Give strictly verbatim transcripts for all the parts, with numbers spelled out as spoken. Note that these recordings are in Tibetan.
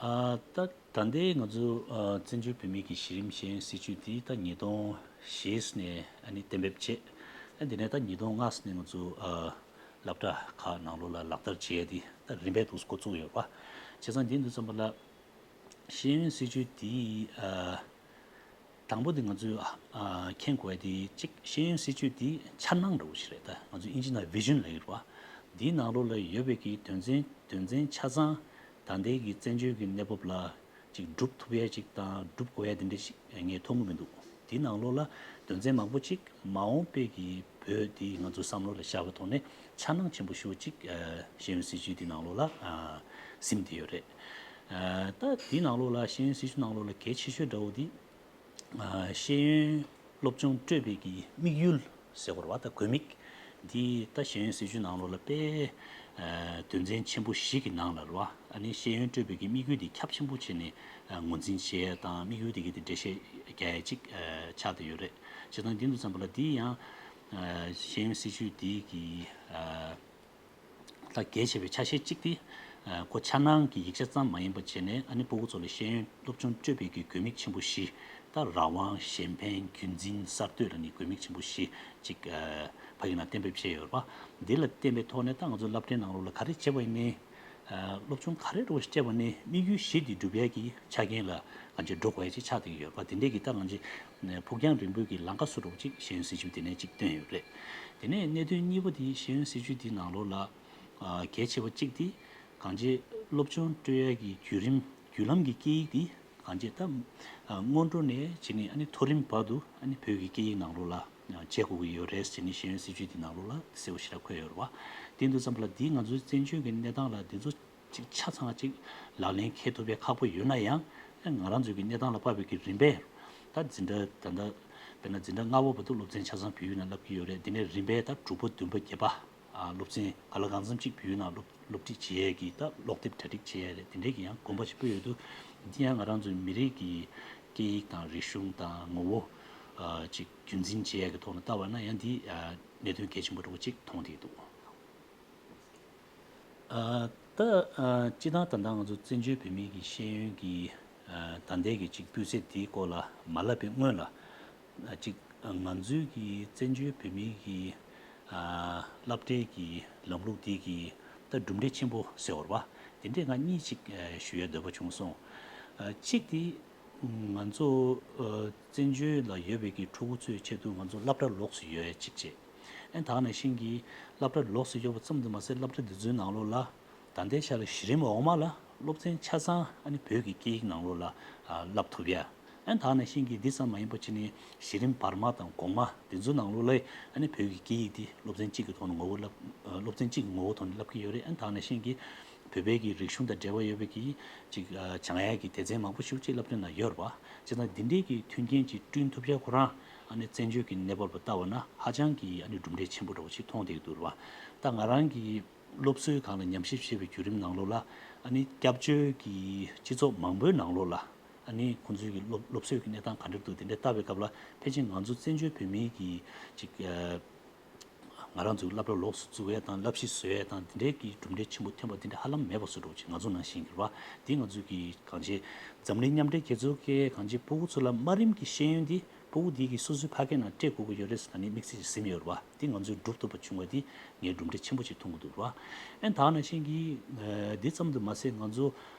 ཨ། ད་ད་ལྟའི་ང་ཚོ་ཨ་བཙན་བྱོལ་བོད་མིའི་གི་གཞི་རིམ་ཤེས་ཡོན་སྲིད་བྱུས་འདི་ད་ཉིས་སྟོང་བཞི་ནས་ཨ་ནི་གཏན་འབེབས་བྱས། ཨ་དེ་ནས་ད་ཉིས་སྟོང་ལྔ་ནས་ང་ཚོ་ཨ་སློབ་གྲྭ་ཁག་ནང་ལོགས་ལ་ལག་བསྟར་བྱས་ཏེ་ད་རིམ་པས་འདུག་འགོ་བཙུགས་ཡོད་པ། བྱས་ཙང་འདི་འདུག་བསམ་པ་ལ་ཤེས་ཡོན་སྲིད་བྱུས་འདི་ཨ་དང་པོ་དེ་ང་ཚོས་ཨ་མཁྱེན་དགོས་ཡ་དེ་གཅིག་ཤེས་ཡོན་སྲིད་བྱུས་དེ་འཆར་སྣང་འདྲ་བོ་ཞིག་རེད། ད་ང་ཚོ་ཨིན་ཇི་ནང་ཝི་ཤན་ལབ་ཀྱི་རེད་བ། འདིའི་ནང་ལོགས་ལ་ཡོད་པའི་གི་དོན་ཚན་དོན་ཚན་ཆ་ཚང་ད་ལྟའི་གི་བཙན་བྱོལ་གྱི་གནས་བབ་ལ་ཅིག་སྒྲུབ་ཐུབ་ཡ་ཅིག་དང་སྒྲུབ་དགོས་ཡ་དེ་འདྲ་ཞིག་ངས་མཐོང་གི་མི་འདུག་དེའི་ནང་ལོགས་ལ་དོན་ཚན་མང་པོ་ཅིག་མ་འོངས་པའི་གི་བོད་དེ་ང་ཚོ་བསམ་བློ་ལ་བཞག་པའི་ཐོག་ནས་འཆར་སྣང་ཆེན་པོ་ཞེ་པོ་ཅིག་ཨ་ཤེས་ཡོན་སྲིད་བྱུས་དེའི་ནང་ལོགས་ལ་ཨ་ཟིན་བསྡད་ཡོད་རེད། ཨ་ད་དེའི་ནང་ལོགས་ལ་ཤེས་ཡོན་སྲིད་བྱུས་ནང་ལོགས་ལ་གལ་ཆེ་ཤོས་འདྲ་བོ་དེ། ཨ་ཤེས་ཡོན་སློབ་སྦྱོང་སྤྲོད་པའི་གི་དམིགས་ཡུལ་ཟེར་བ་རེད་བ། ད་དགོས་དམིགས་འདི་ད་ཤེས་ཡོན་སྲིད་བྱུས་ནང་ལོགས་ལ་དཔེ་ཨ་དོན་ཚན་ཆེན་པོ་བཞི་གི་ནང་ལ་རེད་བ། ཨ་ནི་ཤེས་ཡོན་སྤྲོད་པའི་གི་དམིགས་ཡུལ་འདི་ཁྱབ་ཆེན་པོ་བྱས་ནས་ཨ་ངོས་འཛིན་བྱེད་ཡ་དང་དམིགས་ཡུལ་འདི་གི་འགྲེལ་བཤད་རྒྱག་ཡ་ཅིག་ཨ་ཆགས་བསྡད་ཡོད་རེད། བྱས་ཙང་འདི་འདུག་བསམ་པ་ལ་འདི་ཡང་ཨ་ཤེས་ཡོན་སྲིད་བྱུས་འདི་གི་ཨ་ད་གལ་ཆེ་བའི་ཆ་ཤས་གཅིག་དེ། ཨ་ཁོ་འཆར་སྣང་གི་ཡིག་ཆ་ཙམ་མ་ཡིན་པ་བྱས་ནས་ཨ་ནི་སྤུ་གུ་ཚོ་ལ་ཤེས་ཡོན་སློབ་སྦྱོང་སྤྲོད་པའི་གི་དགོས་དམིགས་ཆེན་པོ་བཞི། ད་རང་དབང་གཞན་ཕན་རྒྱུན་འཛིན་གསར་གཏོད་ལ་ནི་དགོས་དམིགས་ཆེན་པོ་བཞི་ཅིག་ཨ་ཕ་གི་ནང་གཏན་འབེབས་བྱས་ཡོད་རེད་པ། འདི་ལ་བརྟེན་པའི་ཐོག་ནས་ད་ང་ཚོ་སློབ་གྲྭའི་ནང་ལོགས་ལ་ག་རེ་བྱས་པ་ཡིན་ནའི། ཨ་སློབ་སྦྱོང་ག་རེ་འདྲ་བོ་ཞིག་སྤྲད་པ་ནི་དམིགས་ཡུལ་བཞི་དེ་སྒྲུབ་ཡས་ཀྱི་ཆ་རྐྱེན་ལ་ང་ཚོས་འགྲོ་དགོས་ཡ་ཅིག་ཆགས་བསྡད་ཀྱི་ཡོད་པ། དེ་འདྲས་ཀྱི་ད་ང་ཚོས་ཕུགས་རྒྱང་རིང་པོའི་གི་ལམ་ཁ་བཟོ་འདྲ་བོ་ཅིག་ཤེས་ཡོན་སྲིད་བྱུས་དེ་ནས་ཅིག་བཏོན་ཡོད་རེད། དེ་ནས་གནད་དོན་གཉིས་པ་དེ་ཤེས་ཡོན་སྲིད་བྱུས་དེའི་ནང་ལོགས་ལ་ཨ་གལ་ཆེ་བ་གཅིག་དེ་གང་ཅི་སློབ་སྦྱོང་སྤྲོད་ཡ་གི་བརྒྱུད་རིམ་བརྒྱུད་ལམ་གྱི་སྐད་ཡིག་དེ་གང་ཅི་ད་ཨ་སྔོན་འགྲོ་ནས་བྱས་ནས་ཨ་ནི་མཐོ་རིམ་བར་དུ་ཨ་ནི་བོད་ཀྱི་སྐད་ཡིག་ནང་ལོགས་ལ་ཨ་བྱེད་དགོས་ཀྱི་ཡོད་རེད་ཟེར་ནས་ཤེས་ཡོན་སྲིད་བྱུས་དེའི་ནང་ལོགས་ལ་གསལ་པོ་ཞེ་དྲག་འཁོད་ཡོད་རེད་བ། དེ་འདུག་བསམ་པ་ལ་འདིས་ང་ཚོའི་བཙན་བྱོལ་གྱི་གནས་སྟངས་ལ་འདི་ཚོ་ཅིག་ཆ་ཚང་ཅིག་ལག་ལེན་འཁེལ་ཐུབ་པའི་ཁག་པོ་ཡོད་ན་ཡང་། ང་རང་ཚོའི་གི་གནས་སྟངས་ལ་དཔག་པའི་གི་རིམ་པས་ད་འཛིན་གྲྭ་ད་ལྟ་དཔེར་ན་འཛིན་གྲྭ་ལྔ་པ་བར་དུ་སློབ་ཚན་ཆ་ཚང་བོད་ཡིག་ནང་བསླབ་ཀྱི་ཡོད་རེད། དེ་ནས་རིམ་པས་ད་དྲུག་པ་བདུན་པ་བརྒྱད་པ་ཨ་སློབ་ཚན་ག་ལ་གང་འཚམ་ཅིག་བོད་ཡིག་ནང་སློབ་སློབ་ཁྲིད་བྱེད་ཡས་ཀྱི་ད་ཀློག་དེབ་གྲ་སྒྲིག་བྱེད་ཡས་རེད། དེ་འདྲས་ཀྱི་ཡང་གོམ་པ་ཞིག་སྤོས་ཡོད་དུས། འདི་ཡང་ང་རང་ཚོའི་མི་རིགས་ཀྱི་སྐད་ཡིག་དང་རིག་གཞུང་དང་ངོ་བོ་ཨ་ཅིག་རྒྱུན་འཛིན་བྱེད་ཡས་ཀྱི་ཐོག་ནས་བལྟ་བ་ན་ཡང་འདི་ཨ་གནད་དོན་གལ་ཆེན་པོ་འདྲ་བོ་ཅིག་མཐོང་བསྡད་འདུག་ཨ་ད་ཨ་སྤྱིར་བཏང་ད་ལྟ་ང་ཚོ་བཙན་བྱོལ་བོད་མིའི་གི་ཤེས་ཡོན་གྱི་ཨ་ད་ལྟའི་གི་ཅིག་སྤུས་ཚད་དེའི་སྐོར་ལ་མ་ལབ་པའི་སྔོན་ལ། ཨ་ཅིག་ཨ་ང་ཚོའི་གི་བཙན་བྱོལ་བོད་མིའི་གི་ཨ་སློབ་གྲྭའི་གི་ལམ་ལུགས་དེ་གི་ད་གྲུབ་འབྲས་ཆེན་པོ་ཟེར་བ་རེད་བ། དེ་འདྲས་ང་གཉིས་ཅིག་ཨ་ཞུ་ཡ་འདོད་པ་བྱུང་སོང་། ཨ་གཅིག་དེ་ང་ཚོ་ཨ་བཙན་བྱོལ་ལ་ཡོད་པའི་གི་ཕྲུ་གུ་ཚོའི་ཆེད་དུ་ང་ཚོ་སློབ་གྲྭ་ལོགས་སུ་ཡོད་ཡ་གཅིག་བྱས། ཨ་ནི་ད་ག་ནང་བཞིན་གྱི་སློབ་གྲྭ་ལོགས་སུ་ཡོད་པ་ཙམ་དུ་མ་ཟད། སློབ་གྲྭ་འདི་ཚོའི་ནང་ལོགས་ལ་ད་ལྟའི་ཆ་ལ་གཞི་རིམ་འོག་མ་ལ་སློབ་ཚན་ཆ་ཚང་ཨ་ནི་བོད་ཀྱི་སྐད་ཡིག་ནང་ལོགས་ལ་ཨ་བསླབ་ཐུབ་ཡ། ཨ་ནི་ད་ག་ནང་བཞིན་གྱི་འདི་ཙམ་མ་ཡིན་པ་བྱས་ནས་གཞི་རིམ་བར་མ་དང་གོང་མ་འདི་ཚོའི་ནང་ལོགས་ལ་ཨ་ནི་བོད་ཀྱི་སྐད་ཡིག་འདི་སློབ་ཚན་གཅིག་གི་ཐོག་ནས་ངོ་བོ་བསླབ། ཨ་སློབ་ཚན་གཅིག་གི་ངོ་བོ་ཐོག་ནས་བསླབ་ཀྱི་ཡོད་རེད། ཨ་ནི་ད་ག་ནང་བཞིན་གྱི་བོད་པའི་གི་རིག་གཞུང་དང་འབྲེལ་བ་ཡོད་པའི་གི་ཅིག་ཨ་སྦྱང་ཡ་གི་སྡེ་ཚན་མང་པོ་ཞིག་ཅིག་སློབ་གྲྭའི་ནང་ཡོད་རེད་བ། བྱས་ཙང་འདི་འདྲའི་གི་མཐུན་རྐྱེན་ཅིག་བསྐྲུན་ཐུབ་ཡ་ཁོ་རང་ཨ་ནི་བཙན་བྱོལ་གྱི་གནས་བབ་ལ་ལྟ་བ་ན་ཧ་ཅང་གི་ཨ་ནི་གྲུབ་འབྲས་ཆེན་པོ་འདྲ་བོ་ཞིག་མཐོང་བསྡད་ཀྱི་འདུག་རེད་བ། ད་ང་རང་གི་སློབ་གསོའི་སྒང་ལ་ཉམས་ཞིབ་བྱས་པའི་བརྒྱུད་རིམ་ནང་ལོགས་ལ་ཨ་ནི་སྐྱབས་བཅོལ་གྱི་སྤྱི་ཚོགས་མང་པོའི་ནང་ལོགས་ལ་ཨ་ནི་ཁོང་ཚོའི་གི་སློབ་སློབ་གསོའི་གི་གནས་སྟངས་ག་འདྲ་འདུག་དེ་འདྲ་བལྟ་བའི་སྐབས་ལ། ཕལ་ཆེར་ང་ཚོ་བཙན་བྱོལ་བོད་མིའི་གི་ཅིག་ཨ་ང་རང་ཚོའི་སློབ་གྲྭ་ལོགས་སུ་བཙུགས་ཡས་དང་བསླབ་གཞི་བཟོ་ཡས་དང་དེ་འདྲའི་གི་གྲུབ་འབྲས་ཆེན་པོ་ཐོན་པ་དེ་འདྲ་ཧ་ལམ་མེད་པ་བཟོ་འདྲ་བོ་ཅིག་ང་ཚོ་ནང་བཞིན་གྱི་རེད་བ། དེ་ང་ཚོའི་གི་གང་ཅི་འཛམ་གླིང་མཉམ་འབྲེལ་རྒྱལ་ཚོགས་ཀྱིས་གང་ཅི་ཕྲུ་གུ་ཚོ་ལ་དམའ་རིམ་གྱི་ཤེས་ཡོན་དེ་ཕྲུ་གུ་དེ་གི་སོ་སོའི་ཕ་སྐད་ནང་སྤྲད་དགོས་ཀྱི་ཡོད་རེད་ཟེར་ནས་དམིགས་བསལ་ཞིག་ཟིན་ཡོད་རེད་བ། དེ་ང་ཚོས་སྒྲུབ་ཐུབ་པ་བྱུང་བ་དེ་ངས་གྲུབ་འབྲས་ཆེན་པོ་ཅིག་མཐོང་གི་འདུག་རེད་བ། ཨ་ནི་ད་ག་ནང་བཞིན་གྱི་ཨ་འདི་ཙམ་དུ་མ་ཟད། ང་ཚོ་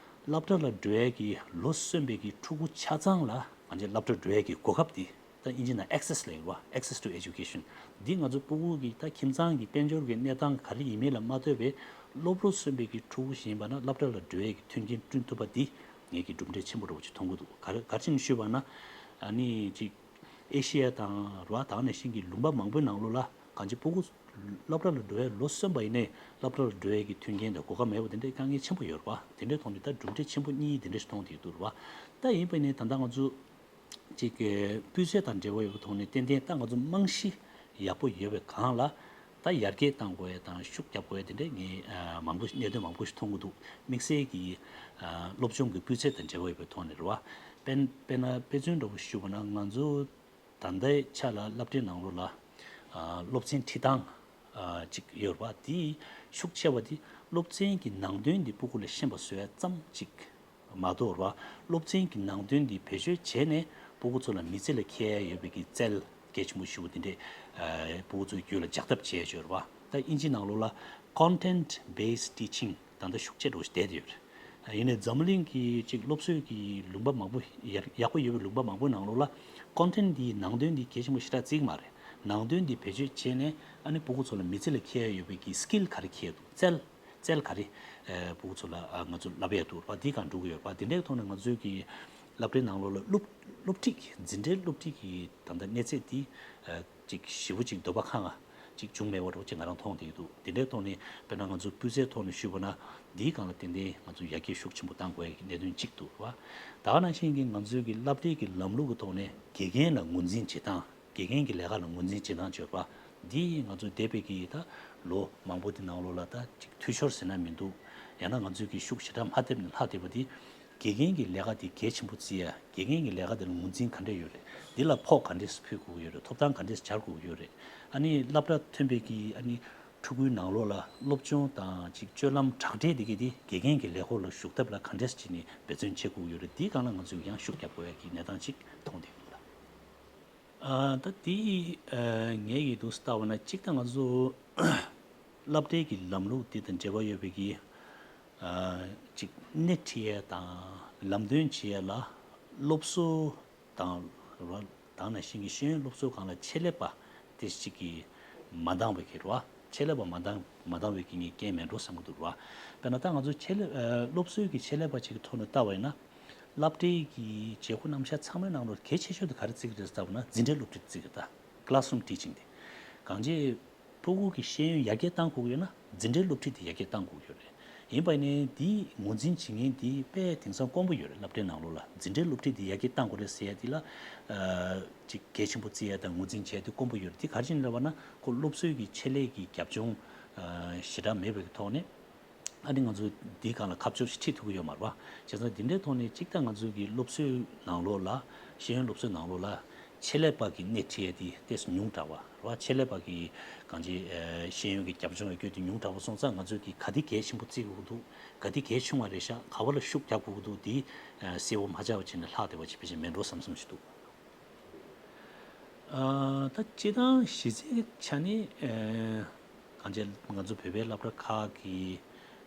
སློབ་གྲྭ་ལ་འགྲོ་ཡས་ཀྱི་ལོ་གསོན་པའི་གི་ཕྲུ་གུ་ཆ་ཚང་ལ་ང་ཚོས་སློབ་གྲྭ་འགྲོ་ཡས་ཀྱི་གོ་སྐབས་དེ། ད་ཨིན་ཇི་ནང་access ལབ་ཡོད་པ། Access to education འདི་ང་ཚོ་ཕྲུ་གུ་གི་ད་ཁྱིམ་ཚང་གི་དཔལ་འབྱོར་གྱི་གནས་སྟངས་ག་རེ་ཡིན་མིན་ལ་མ་ལྟོས་པའི་སློབ་རོ་གསོན་པའི་གི་ཕྲུ་གུ་ཞིག་ཡིན་པ་ན་སློབ་གྲྭ་ལ་འགྲོ་ཡས་ཀྱི་མཐུན་རྐྱེན་བསྐྲུན་ཐུབ་པ་འདི་ངེད་ཀྱི་གྲུབ་འབྲས་ཆེན་པོ་འདྲ་བོ་ཅིག་མཐོང་གི་འདུག་ག་རེ་ག་རེ་བྱས་ནས་ཞུས་པ་ན། ཨ་ནི་ཅིག་ཨེ་ཤི་ཡ་དང་རེད་བ། ད་ག་ནང་བཞིན་གྱི་ལུང་པ་མང་པོའི་ནང་ལོགས་ལ་གང་ཅི་ཕྲུ་གུ་སློབ་གྲྭ་ལ་འགྲོ་ཡས་ལོ་གསོན་པ་ཡིན་ནའི་སློབ་གྲྭ་ལ་འགྲོ་ཡས་ཀྱི་མཐུན་རྐྱེན་དང་གོ་སྐབས་མེད་པ་དེ་འདྲའི་དཀའ་ངལ་ཆེན་པོ་ཡོད་རེད་བ། དེ་འདྲའི་ཐོག་ནས་ད་གྲུབ་འབྲས་ཆེན་པོ་གཉིས་དེ་འདྲ་ཞིག་མཐོང་བསྡད་ཀྱི་འདུག་རེད་བ། ད་ཡིན་པ་ཡིན་ནའི་ད་ལྟ་ང་ཚོ་ཅིག་གི་སྤུས་ཚད་དང་འབྲེལ་བ་ཡོད་པའི་ཐོག་ནས་ཏན་ཏན་ད་ང་ཚོ་རྨང་གཞི་ཡག་པོ་ཡོད་པའི་སྒང་ལ་ད་ཡར་རྒྱས་གཏང་དགོས་ཡ་དང་ཤུགས་རྒྱབ་དགོས་ཡ་དེ་འདྲའི་ངས་ཨ་མང་པོ་གནད་དོན་མང་པོ་ཞིག་མཐོང་གི་འདུག་དམིགས་བསལ་གྱི་ཨ་སློབ་སྦྱོང་གི་སྤུས་ཚད་དང་འབྲེལ་བ་ཡོད་པའི་ཐོག་ནས་རེད་བ། དཔེར་དཔེར་ན་དཔེ་མཚོན་འདྲ་བོ་ཞུ་བ་ན། ང་ཚོ་ད་ལྟའི་ཆ་ལ་སློབ་གྲྭའི་ནང་ལོགས་ལ་ཨ་སློབ་ཚན་ཁྲིད་སྟངས་ཨ་ཅིག་ཡོད་རེད་བ། དེའི་ཤུགས་ཆེ་བ་དེ་སློབ་ཚན་གྱི་ནང་དོན་དེ་ཕྲུ་གུ་ལ་ཤེས་པ་བཟོ་ཡ་ཙམ་ཅིག་མ་གཏོགས་རེད་བ། སློབ་ཚན་གྱི་ནང་དོན་འདི་བེད་སྤྱོད་བྱས་ནས་སྤུ་གུ་ཚོ་ལ་མི་ཚེ་ལ་འཁྱེར་ཡ་ཡོད་པའི་གི་རྩལ་གལ་ཆེན་པོ་ཞེ་པོ་འདི་འདྲས་ཨ་སྤུ་གུ་ཚོའི་རྒྱུད་ལ་འཇགས་ཐབས་བྱས་ཡོད་རེད་བ། ད་ཨིན་ཇིའི་ནང་ལོགས་ལ་content based teaching ད་ལྟ་ཤུགས་ཆེ་འགྲོ་བཞིན་བསྡད་ཡོད་རེད། ཡིན་ནའི་འཛམ་གླིང་གི་ཅིག་སློབ་གསོའི་གི་ལུང་པ་མང་པོ་ཡག་ཡག་པོ་ཡོད་པའི་ལུང་པ་མང་པོའི་ནང་ལོགས་ལ་content འདིའི་ནང་དོན་འདི་གལ་ཆེན་པོ་ཞེ་དྲག་བརྩི་གི་མ་རེད། ནང་དོན་འདི་བེད་སྤྱོད་བྱས་ནས་ཨ་ནི་སྤུ་གུ་ཚོ་ལ་མི་ཚེ་ལ་འཁྱེར་ཡ་ཡོད་པའི་གི་skill ག་རེ་འཁྱེར་འདུག་རྩལ། རྩལ་ག་རེ་ཨ་སྤུ་གུ་ཚོ་ལ་ཨ་ང་ཚོ་བསླབ་ཡ་འདུག་རེད་བ། འདི་གང་འགྲོ་གི་ཡོད་རེད་བ། འདི་འདྲའི་ཐོག་ནས་ང་ཚོའི་གི་སློབ་གྲྭའི་ནང་ལོགས་ལ་སློབ་སློབ་ཁྲིད་ཀྱི་འཛིན་གྲྭའི་སློབ་ཁྲིད་ཀྱི་ད་ལྟ་གནས་ཚད་འདི་ཨ་ཅིག་ཞེ་པོ་ཅིག་འདོད་པ་ཁེངས་ཅིག་བྱུང་མེད་པ་འདྲ་བོ་ཅིག་ང་རང་མཐོང་བསྡད་ཀྱི་འདུག་འདི་འདྲའི་ཐོག་ནས་དཔེར་ན་ང་ཚོ་སྤུས་ཚད་ཐོག་ནས་ཞུས་པ་ན་འདིའི་སྒང་ལ་ཏན་ཏན་ང་ཚོ་ཡར་རྒྱས་ཤུགས་ཆེན་པོ་གཏང་དགོས་ཡ་གི་གནད་དོན་གཅིག་འདུག་རེད་བ། ད་ག་ནང་བཞིན་གྱི་ང་ཚོའི་གི་སློབ་གྲྭའི་གི་ལམ་ལུགས་ཀྱི་ཐོག་ནས་དགེ་རྒན་ལ་ངོས་འཛིན་བྱེད་སྟངས། དགེ་རྒན་གྱི་ལས་ཀ་ལ་ངོས་འཛིན་བྱེད་སྟངས་བརྗོད་པ། འདི་ང་ཚོ་འདས་པའི་གི་ད་ལོ་མང་པོ་འདི་ནང་ལོགས་ལ་ད་ཅིག་འཐུས་ཤོར་ཟེར་ན་མི་འདུག་ཡང་ན་ང་ཚོའི་གི་ཤུགས་ཞེ་དྲག་མ་ཐེབས་ནས་ལྷག་བསྡད་པ་འདི། དགེ་རྒན་གྱི་ལས་ཀ་འདི་གལ་ཆེན་པོ་བརྩི་ཡ། དགེ་རྒན་གྱི་ལས་ཀ་འདི་ལ་ངོས་འཛིན་ག་འདྲས་ཡོད་རེད། འདི་ལ་ཕོགས་ག་འདྲས་ཕུལ་དགོས་ཀྱི་ཡོད་རེད། ཐོབ་ཐང་ག་འདྲས་སྦྱར་དགོས་ཀྱི་ཡོད་རེད། ཨ་ནི་སློབ་གྲྭ་ཐོན་པའི་གི་ཨ་ནི་ཕྲུ་གུའི་ནང་ལོགས་ལ་སློབ་སྦྱོང་དང་ཅིག་སྤྱོད་ལམ་དྲག་གྲས་འདི་གི་འདི་དགེ་རྒན་གྱི་ལས་ཁུངས་ལ་ཞུགས་ཐབས་ལ་ག་འདྲས་བྱས་ནས་འབད་བརྩོན་བྱེད་དགོས་ཀྱི་ཡོད་རེད། འདིའི་སྒང་ལ་ང་ཚོས་ཡང་ཤུགས་རྒྱབ་དགོས་ཡ་གི་གནས་སྟངས་ཅིག་མཐོང་བསྡད་ཡོད་ལ། ཨ་ད་དེ་ཨ་ངས་ཡིད་དུ་ལྟ་བ་ན་གཅིག་ད་ང་ཚོ་སློབ་གྲྭའི་གི་ལམ་ལུགས་དེ་དང་འབྲེལ་བ་ཡོད་པའི་གི་ཨ་ཅིག་སྣེ་ཁྲིད་ཡས་དང་ལམ་སྟོན་བྱེད་ཡས་ལ་སློབ་གསོ་དང་ར་དང་ནང་བཞིན་གྱི་ཤེས་ཡོན་སློབ་གསོའི་སྒང་ལ་ཆེད་ལས་པ་དེ་ཅིག་གི་མ་འདང་བའི་གི་ར་ཆེད་ལས་པ་མ་འདང་མ་འདང་བའི་གི་ངས་རྐྱེན་མེད་འགྲོ་བསམ་གི་འདུག་ར། དཔེར་ན་ད་ང་ཚོ་ཆེད་ལས་ཨ་སློབ་གསོའི་གི་ཆེད་ལས་པ་ཅིག་གི་ཐོག་ནས་ལྟ་བ་ཡིན་ན། སློབ་གྲྭའི་གི་བྱེད་སྒོ་རྣམ་གཞག་ཚང་མའི་ནང་ལོགས་གལ་ཆེ་ཤོས་དེ་ག་རེ་བརྩི་གི་རེད་ཟེར་བ་ན་འཛིན་གྲྭའི་སློབ་ཁྲིད་བརྩི་གི་ད་classroom teaching དེ། གང་ཅི། ཕྲུ་གུ་གི་ཤེས་ཡོན་ཡར་རྒྱས་གཏང་དགོས་ཀྱི་ཡོད་ན་འཛིན་གྲྭའི་སློབ་ཁྲིད་དེ་ཡར་རྒྱས་གཏང་དགོས་ཀྱི་ཡོད་རེད། ཡིན་པ་ནི་དེའི་ངོས་འཛིན་བྱེད་མཁན་དེ་དཔེ་དེང་སང་དཀོན་པོ་ཡོད་རེད། སློབ་གྲྭའི་ནང་ལོགས་ལ་འཛིན་གྲྭའི་སློབ་ཁྲིད་དེ་ཡར་རྒྱས་གཏང་དགོས་རེད་ཟེར་ཡ་དེ་ལ་ཨ་ཅིག་གལ་ཆེན་པོ་བརྩི་ཡ་དང་ངོས་འཛིན་བྱས་དེ་དཀོན་པོ་ཡོད་རེད། དེ་ག་རེ་བྱས་ནས་ལབ་པ་ན་ཁོ་སློབ་གསོའི་གི་ཆེད་ལས་ཀྱི་རྒྱབ་ལྗོངས་ཨ་ཞེ་དྲག་མེད་པའི་ཐོག་ནས། ཨ་ནི་ང་ཚོ་འདིའི་སྒང་ལ་ཁ་ཕྱོགས་ཤིག་ཁྲིད་ཐུབ་ཀྱི་ཡོད་མ་རེད་པ། བྱས་ཙང་འདི་འདྲའི་ཐོག་ནས་གཅིག་ད་ང་ཚོའི་གི་སློབ་གསོའི་ནང་ལོགས་ལ་ཤེས་ཡོན་སློབ་གསོའི་ནང་ལོགས་ལ་ཆེད་ལས་པ་གི་སྣེ་ཁྲིད་ཡས་དེ་ཏོག་ཙམ་ཉུང་དྲགས་པ་རེད་པ། ཆེད་ལས་པ་གི་གང་ཅི་ཨ་ཤེས་ཡོན་གི་རྒྱབ་ལྗོངས་ཡོད་རྒྱུ་དེ་ཉུང་དྲགས་པ་སོང་ཙང་ང་ཚོས་གི་ག་དེ་གལ་ཆེན་པོ་བརྩི་དགོས་ཀྱི་འདུག་ག་དེ་གལ་ཆུང་བ་རེད་ཤག་ག་བ་ལ་ཤུགས་རྒྱག་དགོས་ཀྱི་འདུག་དེ་ཨ་གསལ་པོ་མ་ཆགས་པ་བྱས་ནས་ལྷག་བསྡད་པ་ཅིག་ཕལ་ཆེར་མེད་འགྲོ་བསམ་བསམ་ཞིག་འདུག་ཨ་ད་སྤྱིར་བཏང་གཞི་རྩའི་ཆ་ནས་ཨ་གང་ཅི་ང་ཚོ་བོད་པའི་སློབ་གྲྭ་ཁག་གི་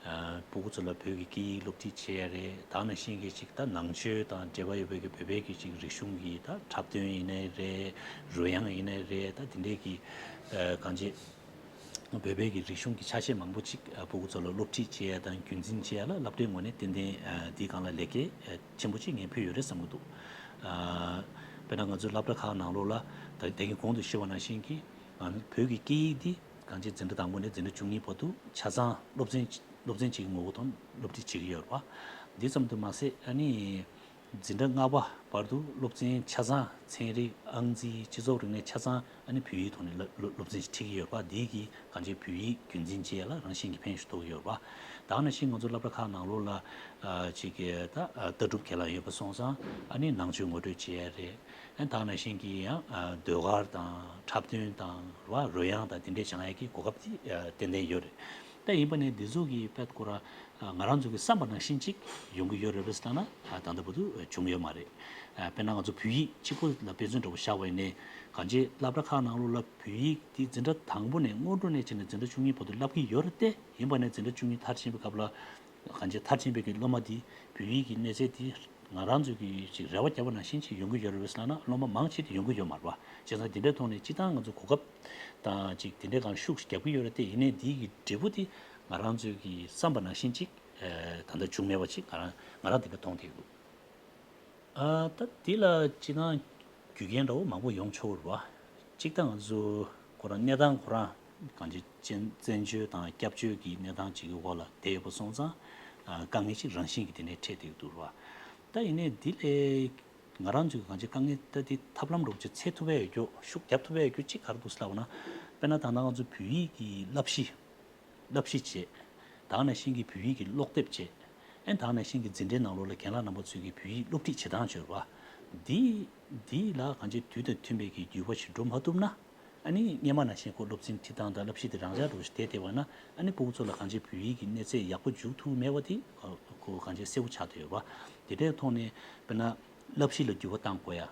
ཨ་སྤུ་གུ་ཚོ་ལ་བོད་ཀྱི་སྐད་ཡིག་སློབ་ཁྲིད་བྱེད་ཡ་རེད། ད་ནང་བཞིན་གྱི་ཅིག་ད་ནང་ཆོས་དང་འབྲེལ་བ་ཡོད་པའི་གི་བོད་པའི་གི་ཅིག་རིག་གཞུང་གི་ད་འཁྲབ་སྟོན་ཡིན་ནའི་རེད། རོལ་དབྱངས་ཡིན་ནའི་རེད། ད་དེ་འདྲའི་གི་ཨ་གང་ཅི་བོད་པའི་གི་རིག་གཞུང་གི་ཆ་ཤས་མང་པོ་ཅིག་ཨ་སྤུ་གུ་ཚོ་ལ་སློབ་ཁྲིད་བྱེད་ཡ་དང་རྒྱུན་འཛིན་བྱེད་ཡ་ལ་སློབ་གྲྭའི་ངོས་ནས་ཏན་ཏན་ཨ་འདིའི་སྒང་ལ་ལེགས་སྐྱེས་ཨ་ཆེན་པོ་ཅིག་ངས་ཕུལ་ཡོད་རེད་བསམ་གྱི་འདུག་ཨ་དཔེར་ན་ང་ཚོའི་སློབ་གྲྭ་ཁག་ནང་ལོགས་ལ་ད་དེ་གིན་གོང་དུ་ཞུས་པ་ནང་བཞིན་གྱི་ང་ཚོ་བོད་ཀྱི་སྐད་ཡིག་འདི་གང་ཅི་འཛིན་གྲྭ་དང་པོ་ནས་འཛིན་གྲྭ་བཅུ་གཉིས་བར་དུ་ཆ་ཚང་སློབ་ཚན་སློབ་ཚན་གཅིག་གི་ངོ་བོ་ཐོག་སློབ་ཁྲིད་བྱེད་ཀྱི་ཡོད་རེད་པ། འདི་ཙམ་དུ་མ་ཟད་ཨ་ནི་འཛིན་གྲྭ་ལྔ་པ་བར་དུ་སློབ་ཚན་ཆ་ཚང་ཚན་རིག་ཨང་རྩིས་སྤྱི་ཚོགས་རིག་གནས་ཆ་ཚང་ཨ་ནི་བོད་ཡིག་ཐོག་ནས་སློབ་སློབ་སློབ་ཚན་ཞིག་ཁྲིད་ཀྱི་ཡོད་པ། འདི་གིས་གང་ཅི་བོད་ཡིག་རྒྱུན་འཛིན་བྱེད་ཡ་ལ་རང་བཞིན་གྱིས་ཕན་ཞིག་ཐོགས་ཀྱི་ཡོད་རེད་པ། ད་ག་ནང་བཞིན་ང་ཚོ་སློབ་གྲྭ་ཁག་ནང་ལོགས་ལ་ཨ་ཅིག་གི་ད་ལྟ་གྲུབ་ཁས་བླངས་ཡོད་པ་སོང་ཙང་ཨ་ནི་ནང་ཆོས་ངོ་སྤྲོད་བྱེད་ཡ་རེད། ཨ་ནི་ད་ག་ནང་བཞིན་གྱི་ཡང་ཨ་ཟློས་གར་དང་འཁྲབ་སྟོན་དང་རོལ་དབྱངས་དང་དེ་འདྲས་སྦྱང་ཡ་གི་གོ་སྐབས་དེ་ཨ་ཏན་ཏན་ཡོད་རེད། ད་ཡིན་པ་ནས་འདི་ཚོ་གི་དཔེ་ཁོ་རང་ང་རང་ཚོ་གི་བསམ་པ་ནང་བཞིན་ཅིག་ཡོང་གི་ཡོད་རེད་པས་ལབ་ན་ད་ལྟ་བར་དུ་བྱུང་ཡོད་མ་རེད། དཔེར་ན་ང་ཚོ་བོད་ཡིག་གཅིག་པོ་ལ་དཔེ་མཚོན་འདྲ་པོ་བཞག་པ་ཡིན་ནའི་གང་ཅི་སློབ་གྲྭ་ཁག་ནང་ལོགས་ལ་བོད་ཡིག་དེ་འཛིན་གྲྭ་དང་པོ་ནས་སྔོན་འགྲོ་ནས་བྱས་ནས་འཛིན་གྲྭ་བཅུ་གཉིས་བར་དུ་བསླབ་ཀྱི་ཡོད་རེད་དེ། ཡིན་པ་ནས་འཛིན་གྲྭ་བཅུ་གཉིས་མཐར་ཕྱིན་པའི་སྐབས་ལ་གང་ཅི་མཐར་ཕྱིན་པའི་གི་སློབ་མ་དེ་བོད་ཡིག་གི་གནས་ཚད་དེ་ང་རང་ཚོ་གི་ཅིག་རེ་བ་བརྒྱབ་པ་ནང་བཞིན་ཅིག་ཡོང་གི་ཡོད་རེད་པས་ལབ་ན་སློབ་མ་མང་ཆེ་དེ་ཡོང་གི་ཡོད་མ་རེད་པ། བྱས་ཙང་དེ་འདྲའི་ཐོག་ནས་སྤྱིར་བཏང་ང་ཚོ་གོ་སྐབས་དང་ཅིག་དེ་འདྲའི་སྒང་ཤུགས་ཤིག་རྒྱབ་ཀྱི་ཡོད་རེད་དེ། ཡིན་ནའི་འདི་གི་འབྲས་བུ་དེ་ང་རང་ཚོའི་གི་བསམ་པ་ནང་བཞིན་ཅིག་ཨ་ད་ལྟ་བྱུང་མེད་པ་ཅིག་ང་རང་ང་རང་དེ་འདྲ་མཐོང་བསྡད་ཡོད། ཨ་ད་འདི་ལ་སྤྱིར་བཏང་རྒྱུ་རྐྱེན་འདྲ་བོ་མང་པོ་ཡོང་ཆོག་རེད་པ། གཅིག་ད་ང་ཚོ་ཁོ་རང་གནས་སྟངས་ཁོ་རང་གང་ཅི་བཙན་བཙན་བྱོལ་དང་སྐྱབས་བཅོལ་གྱི་གནས་སྟངས་ཅིག་གི་འོག་ལ་བསྡད་ཡོད་པ་སོང་ཙང་ཨ་དཀའ་ངལ་ཅིག་རང་བཞིན་གྱིས་དེ་ནས་འཕྲད་བསྡད་ཀྱི་འདུག་རེད་པ། ད་ཡིན་ནའི་འདི་ལས་ང་རང་ཚོའི་གང་ཅི་དཀའ་ངལ་ད་འདི་ཐབས་ལམ་འདྲ་བོ་ཅིག་འཚོལ་ཐུབ་པ་ཡོད་རྒྱུ་ཤུགས་རྒྱབ་ཐུབ་པ་ཡོད་རྒྱུ་གཅིག་ག་རེ་འདུག་ཟེར་ལབ་པ་ན། དཔེར་ན་ད་ལྟ་ང་ཚོ་བོད་ཡིག་གི་བསླབ་གཞི་བསླབ་གཞི་བྱས། ད་ག་ནང་བཞིན་གྱི་བོད་ཡིག་གི་ཀློག་དེབ་བྱས། ཨེ་ད་ག་ནང་བཞིན་གྱི་འཛིན་གྲྭའི་ནང་ལོགས་ལ་རྒན་ལགས་རྣམ་པ་ཚོས་ཀྱི་བོད་ཡིག་སློབ་ཁྲིད་བྱེད་སྟངས་བྱས་པ། འདི་འདི་ལ་གང་ཅི་དུས་དང་མཐུན་པའི་གི་འགྱུར་བ་ཞིག་འགྲོ་མ་ཐུབ་ན། ཨ་ནི་སྔོན་མ་ནང་བཞིན་ཁོ་སློབ་ཚན་ཁྲིད་སྟངས་དང་བསླབ་གཞི་དེ་རང་འཇགས་འགྲོ་བཞིན་བསྡད་བསྡད་པ་ན། ཨ་ནི་སྤུ་གུ་ཚོ་ལ་གང་ཅི་བོད་ཡིག་གི་གནས་ཚད་ཡག་པོ་འཇུག་ཐུབ་མེད་པ་དེ་ཁོ་གང་ཅི་གསལ་པོ་ཆགས་བསྡད་ཡོད་པ། དེ་འདྲའི་ཐོག་ནས་དཔེར་ན་བསླབ་གཞི་ལ་འགྱུར་བ་གཏང་དགོས་ཡ།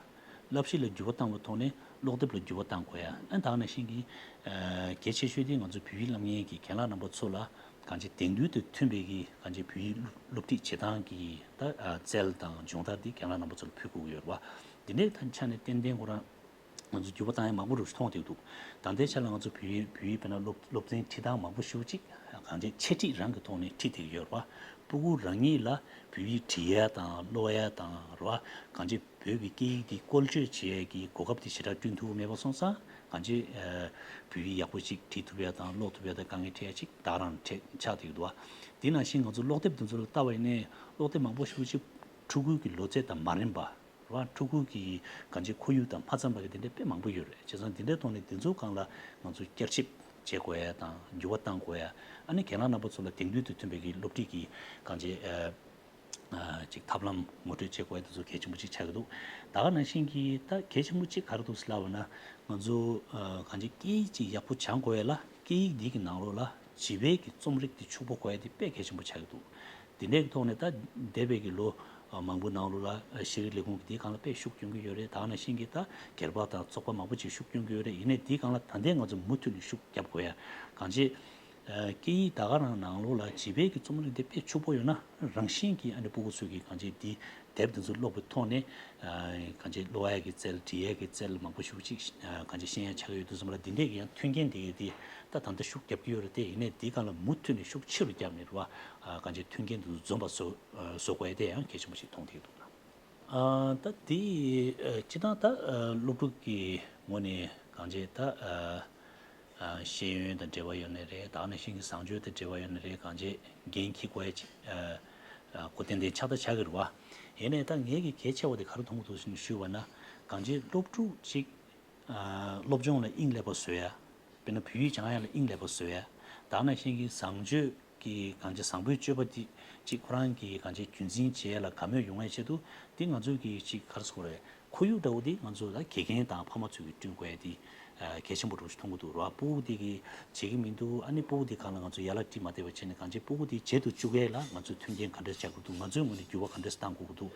བསླབ་གཞི་ལ་འགྱུར་བ་བཏང་བའི་ཐོག་ནས་ཀློག་དེབ་ལ་འགྱུར་བ་གཏང་དགོས་ཡ། ཨ་ནི་ད་ག་ནང་བཞིན་གྱི་གལ་ཆེ་ཤོས་དེ་ང་ཚོ་བོད་ཡིག་བསླབ་མཁན་གྱི་རྒན་ལགས་རྣམ་པ་ཚོ་ལ་གང་ཅི་དེང་དུས་དང་མཐུན་པའི་གི་གང་ཅི་བོད་ཡིག་སློབ་ཁྲིད་བྱེད་སྟངས་ཀྱི་ད་རྩལ་དང་སྦྱོང་བརྡར་དེ་རྒན་ལགས་རྣམ་པ་ཚོ་ལ་ཕུལ་དགོས་ཀྱི་ཡོད་རེད་པ། འདི་འདྲའི་ཐད་ཆ་ནས་ཏན་ཏན་ཁོ་རང་ང་ཚོ་འགྱུར་བ་བཏང་ཡ་མང་པོ་རུ་མཐོང་བསྡད་འདུག་ད་ལྟའི་ཆ་ལ་ང་ཚོ་བོད་ཡིག་བོད་ཡིག་དཔེར་ན་སློབ་སློབ་ཚན་ཁྲིད་སྟངས་མང་པོ་ཞེ་པོ་ཅིག་གང་ཅི་འཆད་ཁྲིད་རང་གི་ཐོག་ནས་ཁྲིད་བསྡད་ཀྱི་ཡོད་རེད་པ། སྤུ་གུ་རང་ཉིད་ལ་བོད་ཡིག་འབྲི་ཡ་དང་ཀློག་ཡ་དང་རེད་པ། གང་ཅི་བོད་ཀྱི་སྐད་ཡིག་འདི་བཀོལ་སྤྱོད་བྱེད་ཡ་གི་གོ་སྐབས་དེ་ཞེ་དྲག་བསྐྲུན་ཐུབ་མེད་པ་སོང་ཙང་། གང་ཅི་བོད་ཡིག་ཡག་པོ་ཅིག་འབྲི་ཐུབ་ཡ་དང་ཀློག་ཐུབ་ཡ་དང་དཀའ་ངལ་འཕྲད་ཡ་ཅིག་ད་ག་རང་འཕྲད་ཆགས་བསྡད་ཀྱི་འདུག་པ། དེ་ནང་བཞིན་ང་ཚོ་ཀློག་དེབ་དེ་ཚོ་ལ་ལྟ་བ་ཡིན་ནའི་ཀློག་དེབ་མང་པོ་ཞེ་པོ་ཅིག་ཕྲུ་གུའི་གི་ལོ་ཚད་དང་མ་རན་པ། རེད་པ། ཕྲུ་གུ་གི་གང་ཅི་ཁོར་ཡུག་དང་མ་འཚམས་པ་གི་དེ་འདྲ་དཔེ་མང་པོ་ཡོད་རེད། བྱས་ཙང་དེ་འདྲའི་ཐོག་ནས་དེ་ཚོའི་སྒང་ལ་ང་ཚོས་བསྐྱར་ཞིབ་བྱེད་དགོས་ཡ་དང་འགྱུར་བ་གཏང་དགོས་ཡ། ཨ་ནི་རྒན་ལགས་རྣམ་པ་ཚོ་ལ་དེང་དུས་དང་མཐུན་པའི་གི་སློབ་ཁྲིད་ཀྱི་གང་ཅི་ཨ་ཨ་ཅིག་ཐབས་ལམ་ངོ་སྤྲོད་བྱེད་དགོས་ཡ་དེ་ཚོ་གལ་ཆེན་པོ་ཅིག་ཆགས་ཀྱི་འདུག་ད་ག་ནང་བཞིན་གྱི་ད་གལ་ཆེན་པོ་ཅིག་ག་རེ་འདུག་ཟེར་ལབ་པ་ན། ང་ཚོ་ཨ་གང་ཅི་སྐད་ཡིག་ཅིག་ཡག་པོ་སྦྱང་དགོས་ཡ་ལ་སྐད་ཡིག་འདི་གི་ནང་ལོགས་ལ་བྱིས་པའི་གི་རྩོམ་རིག་དེ་ཕྱུག་པོ་དགོས་ཡ་དེ་དཔེ་གལ་ཆེན་པོ་ཆགས་ཀྱི་འདུག་དེ་འདྲའི་ཐོག་ནས་ད་འདས་པའི་གི་ལོ་མང་པོའི་ནང་ལོགས་ལ་ཤེས་རིག་ལས་ཁུངས་ཀྱིས་དེའི་སྒང་ལ་དཔེ་ཤུགས་སྐྱོན་གྱི་ཡོད་རེད། ད་ག་ནང་བཞིན་གྱི་ད་སྒེར་པ་དང་ཚོགས་པ་མང་པོ་ཅིག་ཤུགས་སྐྱོན་གྱི་ཡོད་རེད། ཡིན་ནའི་དེའི་སྒང་ལ་ད་ལྟའི་ང་ཚོ་མུ་མཐུད་ནས་ཤུགས་རྒྱབ་དགོས་ཡ། གང་ཅི་སྐད་ཡིག་ད་ག་རང་ནང་ལོགས་ལ་བྱིས་པའི་གི་རྩོམ་རིག་དེ་དཔེ་ཕྱུག་པོ་ཡོད་ན་རང་བཞིན་གྱིས་ཨ་ནི་སྤུ་གུ་ཚོས་ཀྱི་གང་ཅི་དེ་དེབ་དེ་ཚོ་ཀློག་པའི་ཐོག་ནས་གང་ཅི་ཀློག་ཡ་གི་རྩལ་འབྲི་ཡ་གི་རྩལ་མང་པོ་ཞེ་པོ་ཅིག་གང་ཅི་ཤེས་ཡ་ཆགས་ཀྱི་ཡོད་དུས་ཙམ་པ་ལ་འདི་འདྲས་ཀྱི་ཡང་མཐུན་རྐྱེན་དེ་གི་དེ་ད་ད་ལྟ་ཤུགས་རྒྱབ་ཀྱི་ཡོད་རེད་དེ། ཡིན་ནའི་དེའི་སྒང་ལ་མུ་མཐུད་ནས་ཤུགས་ཆེ་རུ་བརྒྱབ་ནས་རེད་པ། གང་ཅི་མཐུན་རྐྱེན་དེ་ཚོ་འཛོམས་པ་བཟོ་བཟོ་དགོས་ཡ་དེ་ཡང་གལ་ཆེན་པོ་ཞིག་མཐོང་བསྡད་འདུག་ཨ་ད་དེ་ཨ་སྤྱིར་བཏང་ད་ཨ་སློབ་ཕྲུག་གི་ངོས་ནས་གང་ཅི་ད་ཨ་ཨ་ཤེས་ཡོན་དང་འབྲེལ་བ་ཡོད་ནའི་རེད། ད་ག་ནང་བཞིན་གྱི་བཟང་སྤྱོད་དང་འབྲེལ་བ་ཡོད་ནའི་རེད། གང་ཅི་འགན་འཁྱེར་དགོས་ཡ་ཅིག་ཨ་ཨ་ཁོ་ཏན་ཏན་ཆགས་ད་ཆགས་ཀྱི་རེད་པ། ཡིན་ནའི་ད་ངས་ཀྱི་གལ་ཆེ་བ་དེ་ག་རེ་མཐོང་གི་འདུག་ཟེར་ནས་ཞུས་པ་ན། གང་ཅི་སློབ་ཕྲུག་ཅིག་ཨ་སློབ་སྦྱོང་ལ་དབྱིངས་སླེབས་པ་བཟོ་ཡ། དཔེར་ན་བོད་ཡིག་སྦྱང་ཡ་ལ་དབྱིངས་སླེབས་པ་བཟོ་ཡ། ད་ག་ནང་བཞིན་གྱི་བཟང་སྤྱོད་ཀྱི་གང་ཅི་བཟང་པོའི་སྤྱོད་པ་འདི་ཅིག་ཁོ་རང་གི་གང་ཅི་རྒྱུན་འཛིན་བྱེད་ཡ་ལ་དགའ་མོས་ཡོང་ཡའི་ཆེད་དུ་འདི་ང་ཚོས་ཀྱི་ཅིག་ག་རེ་ཟེར་དགོས་རེད། ཁོར་ཡུག་འདྲ་བོ་འདི་ང་ཚོ་ད་དགེ་རྒན་དང་ཕ་མ་ཚོས་ཀྱི་བསྐྲུན་དགོས་ཡ་འདི་གལ་ཆེན་པོ་འདྲ་བོ་ཞིག་མཐོང་གི་འདུག་ར། སྤུ་གུ་འདི་གིས་བྱེད་ཀྱི་མི་འདུག་ཨ་ནི་སྤུ་གུ་འདི་སྒང་ལ་ང་ཚོ་ཡ་ལ་སྤྲི་མ་བསྡད་པ་བྱས་ནས་གང་ཅི་སྤུ་གུ་འདི་བྱེད་དུ་བཅུག་ཡ་ལ་ང་ཚོས་མཐུན་རྐྱེན་ག་འདྲ་བྱ་དགོས་འདུག་ང་ཚོའི་ངོས་ནས་འགྱུར་བ་ག་འདྲ་གཏང་དགོས་ཀྱི་འདུག་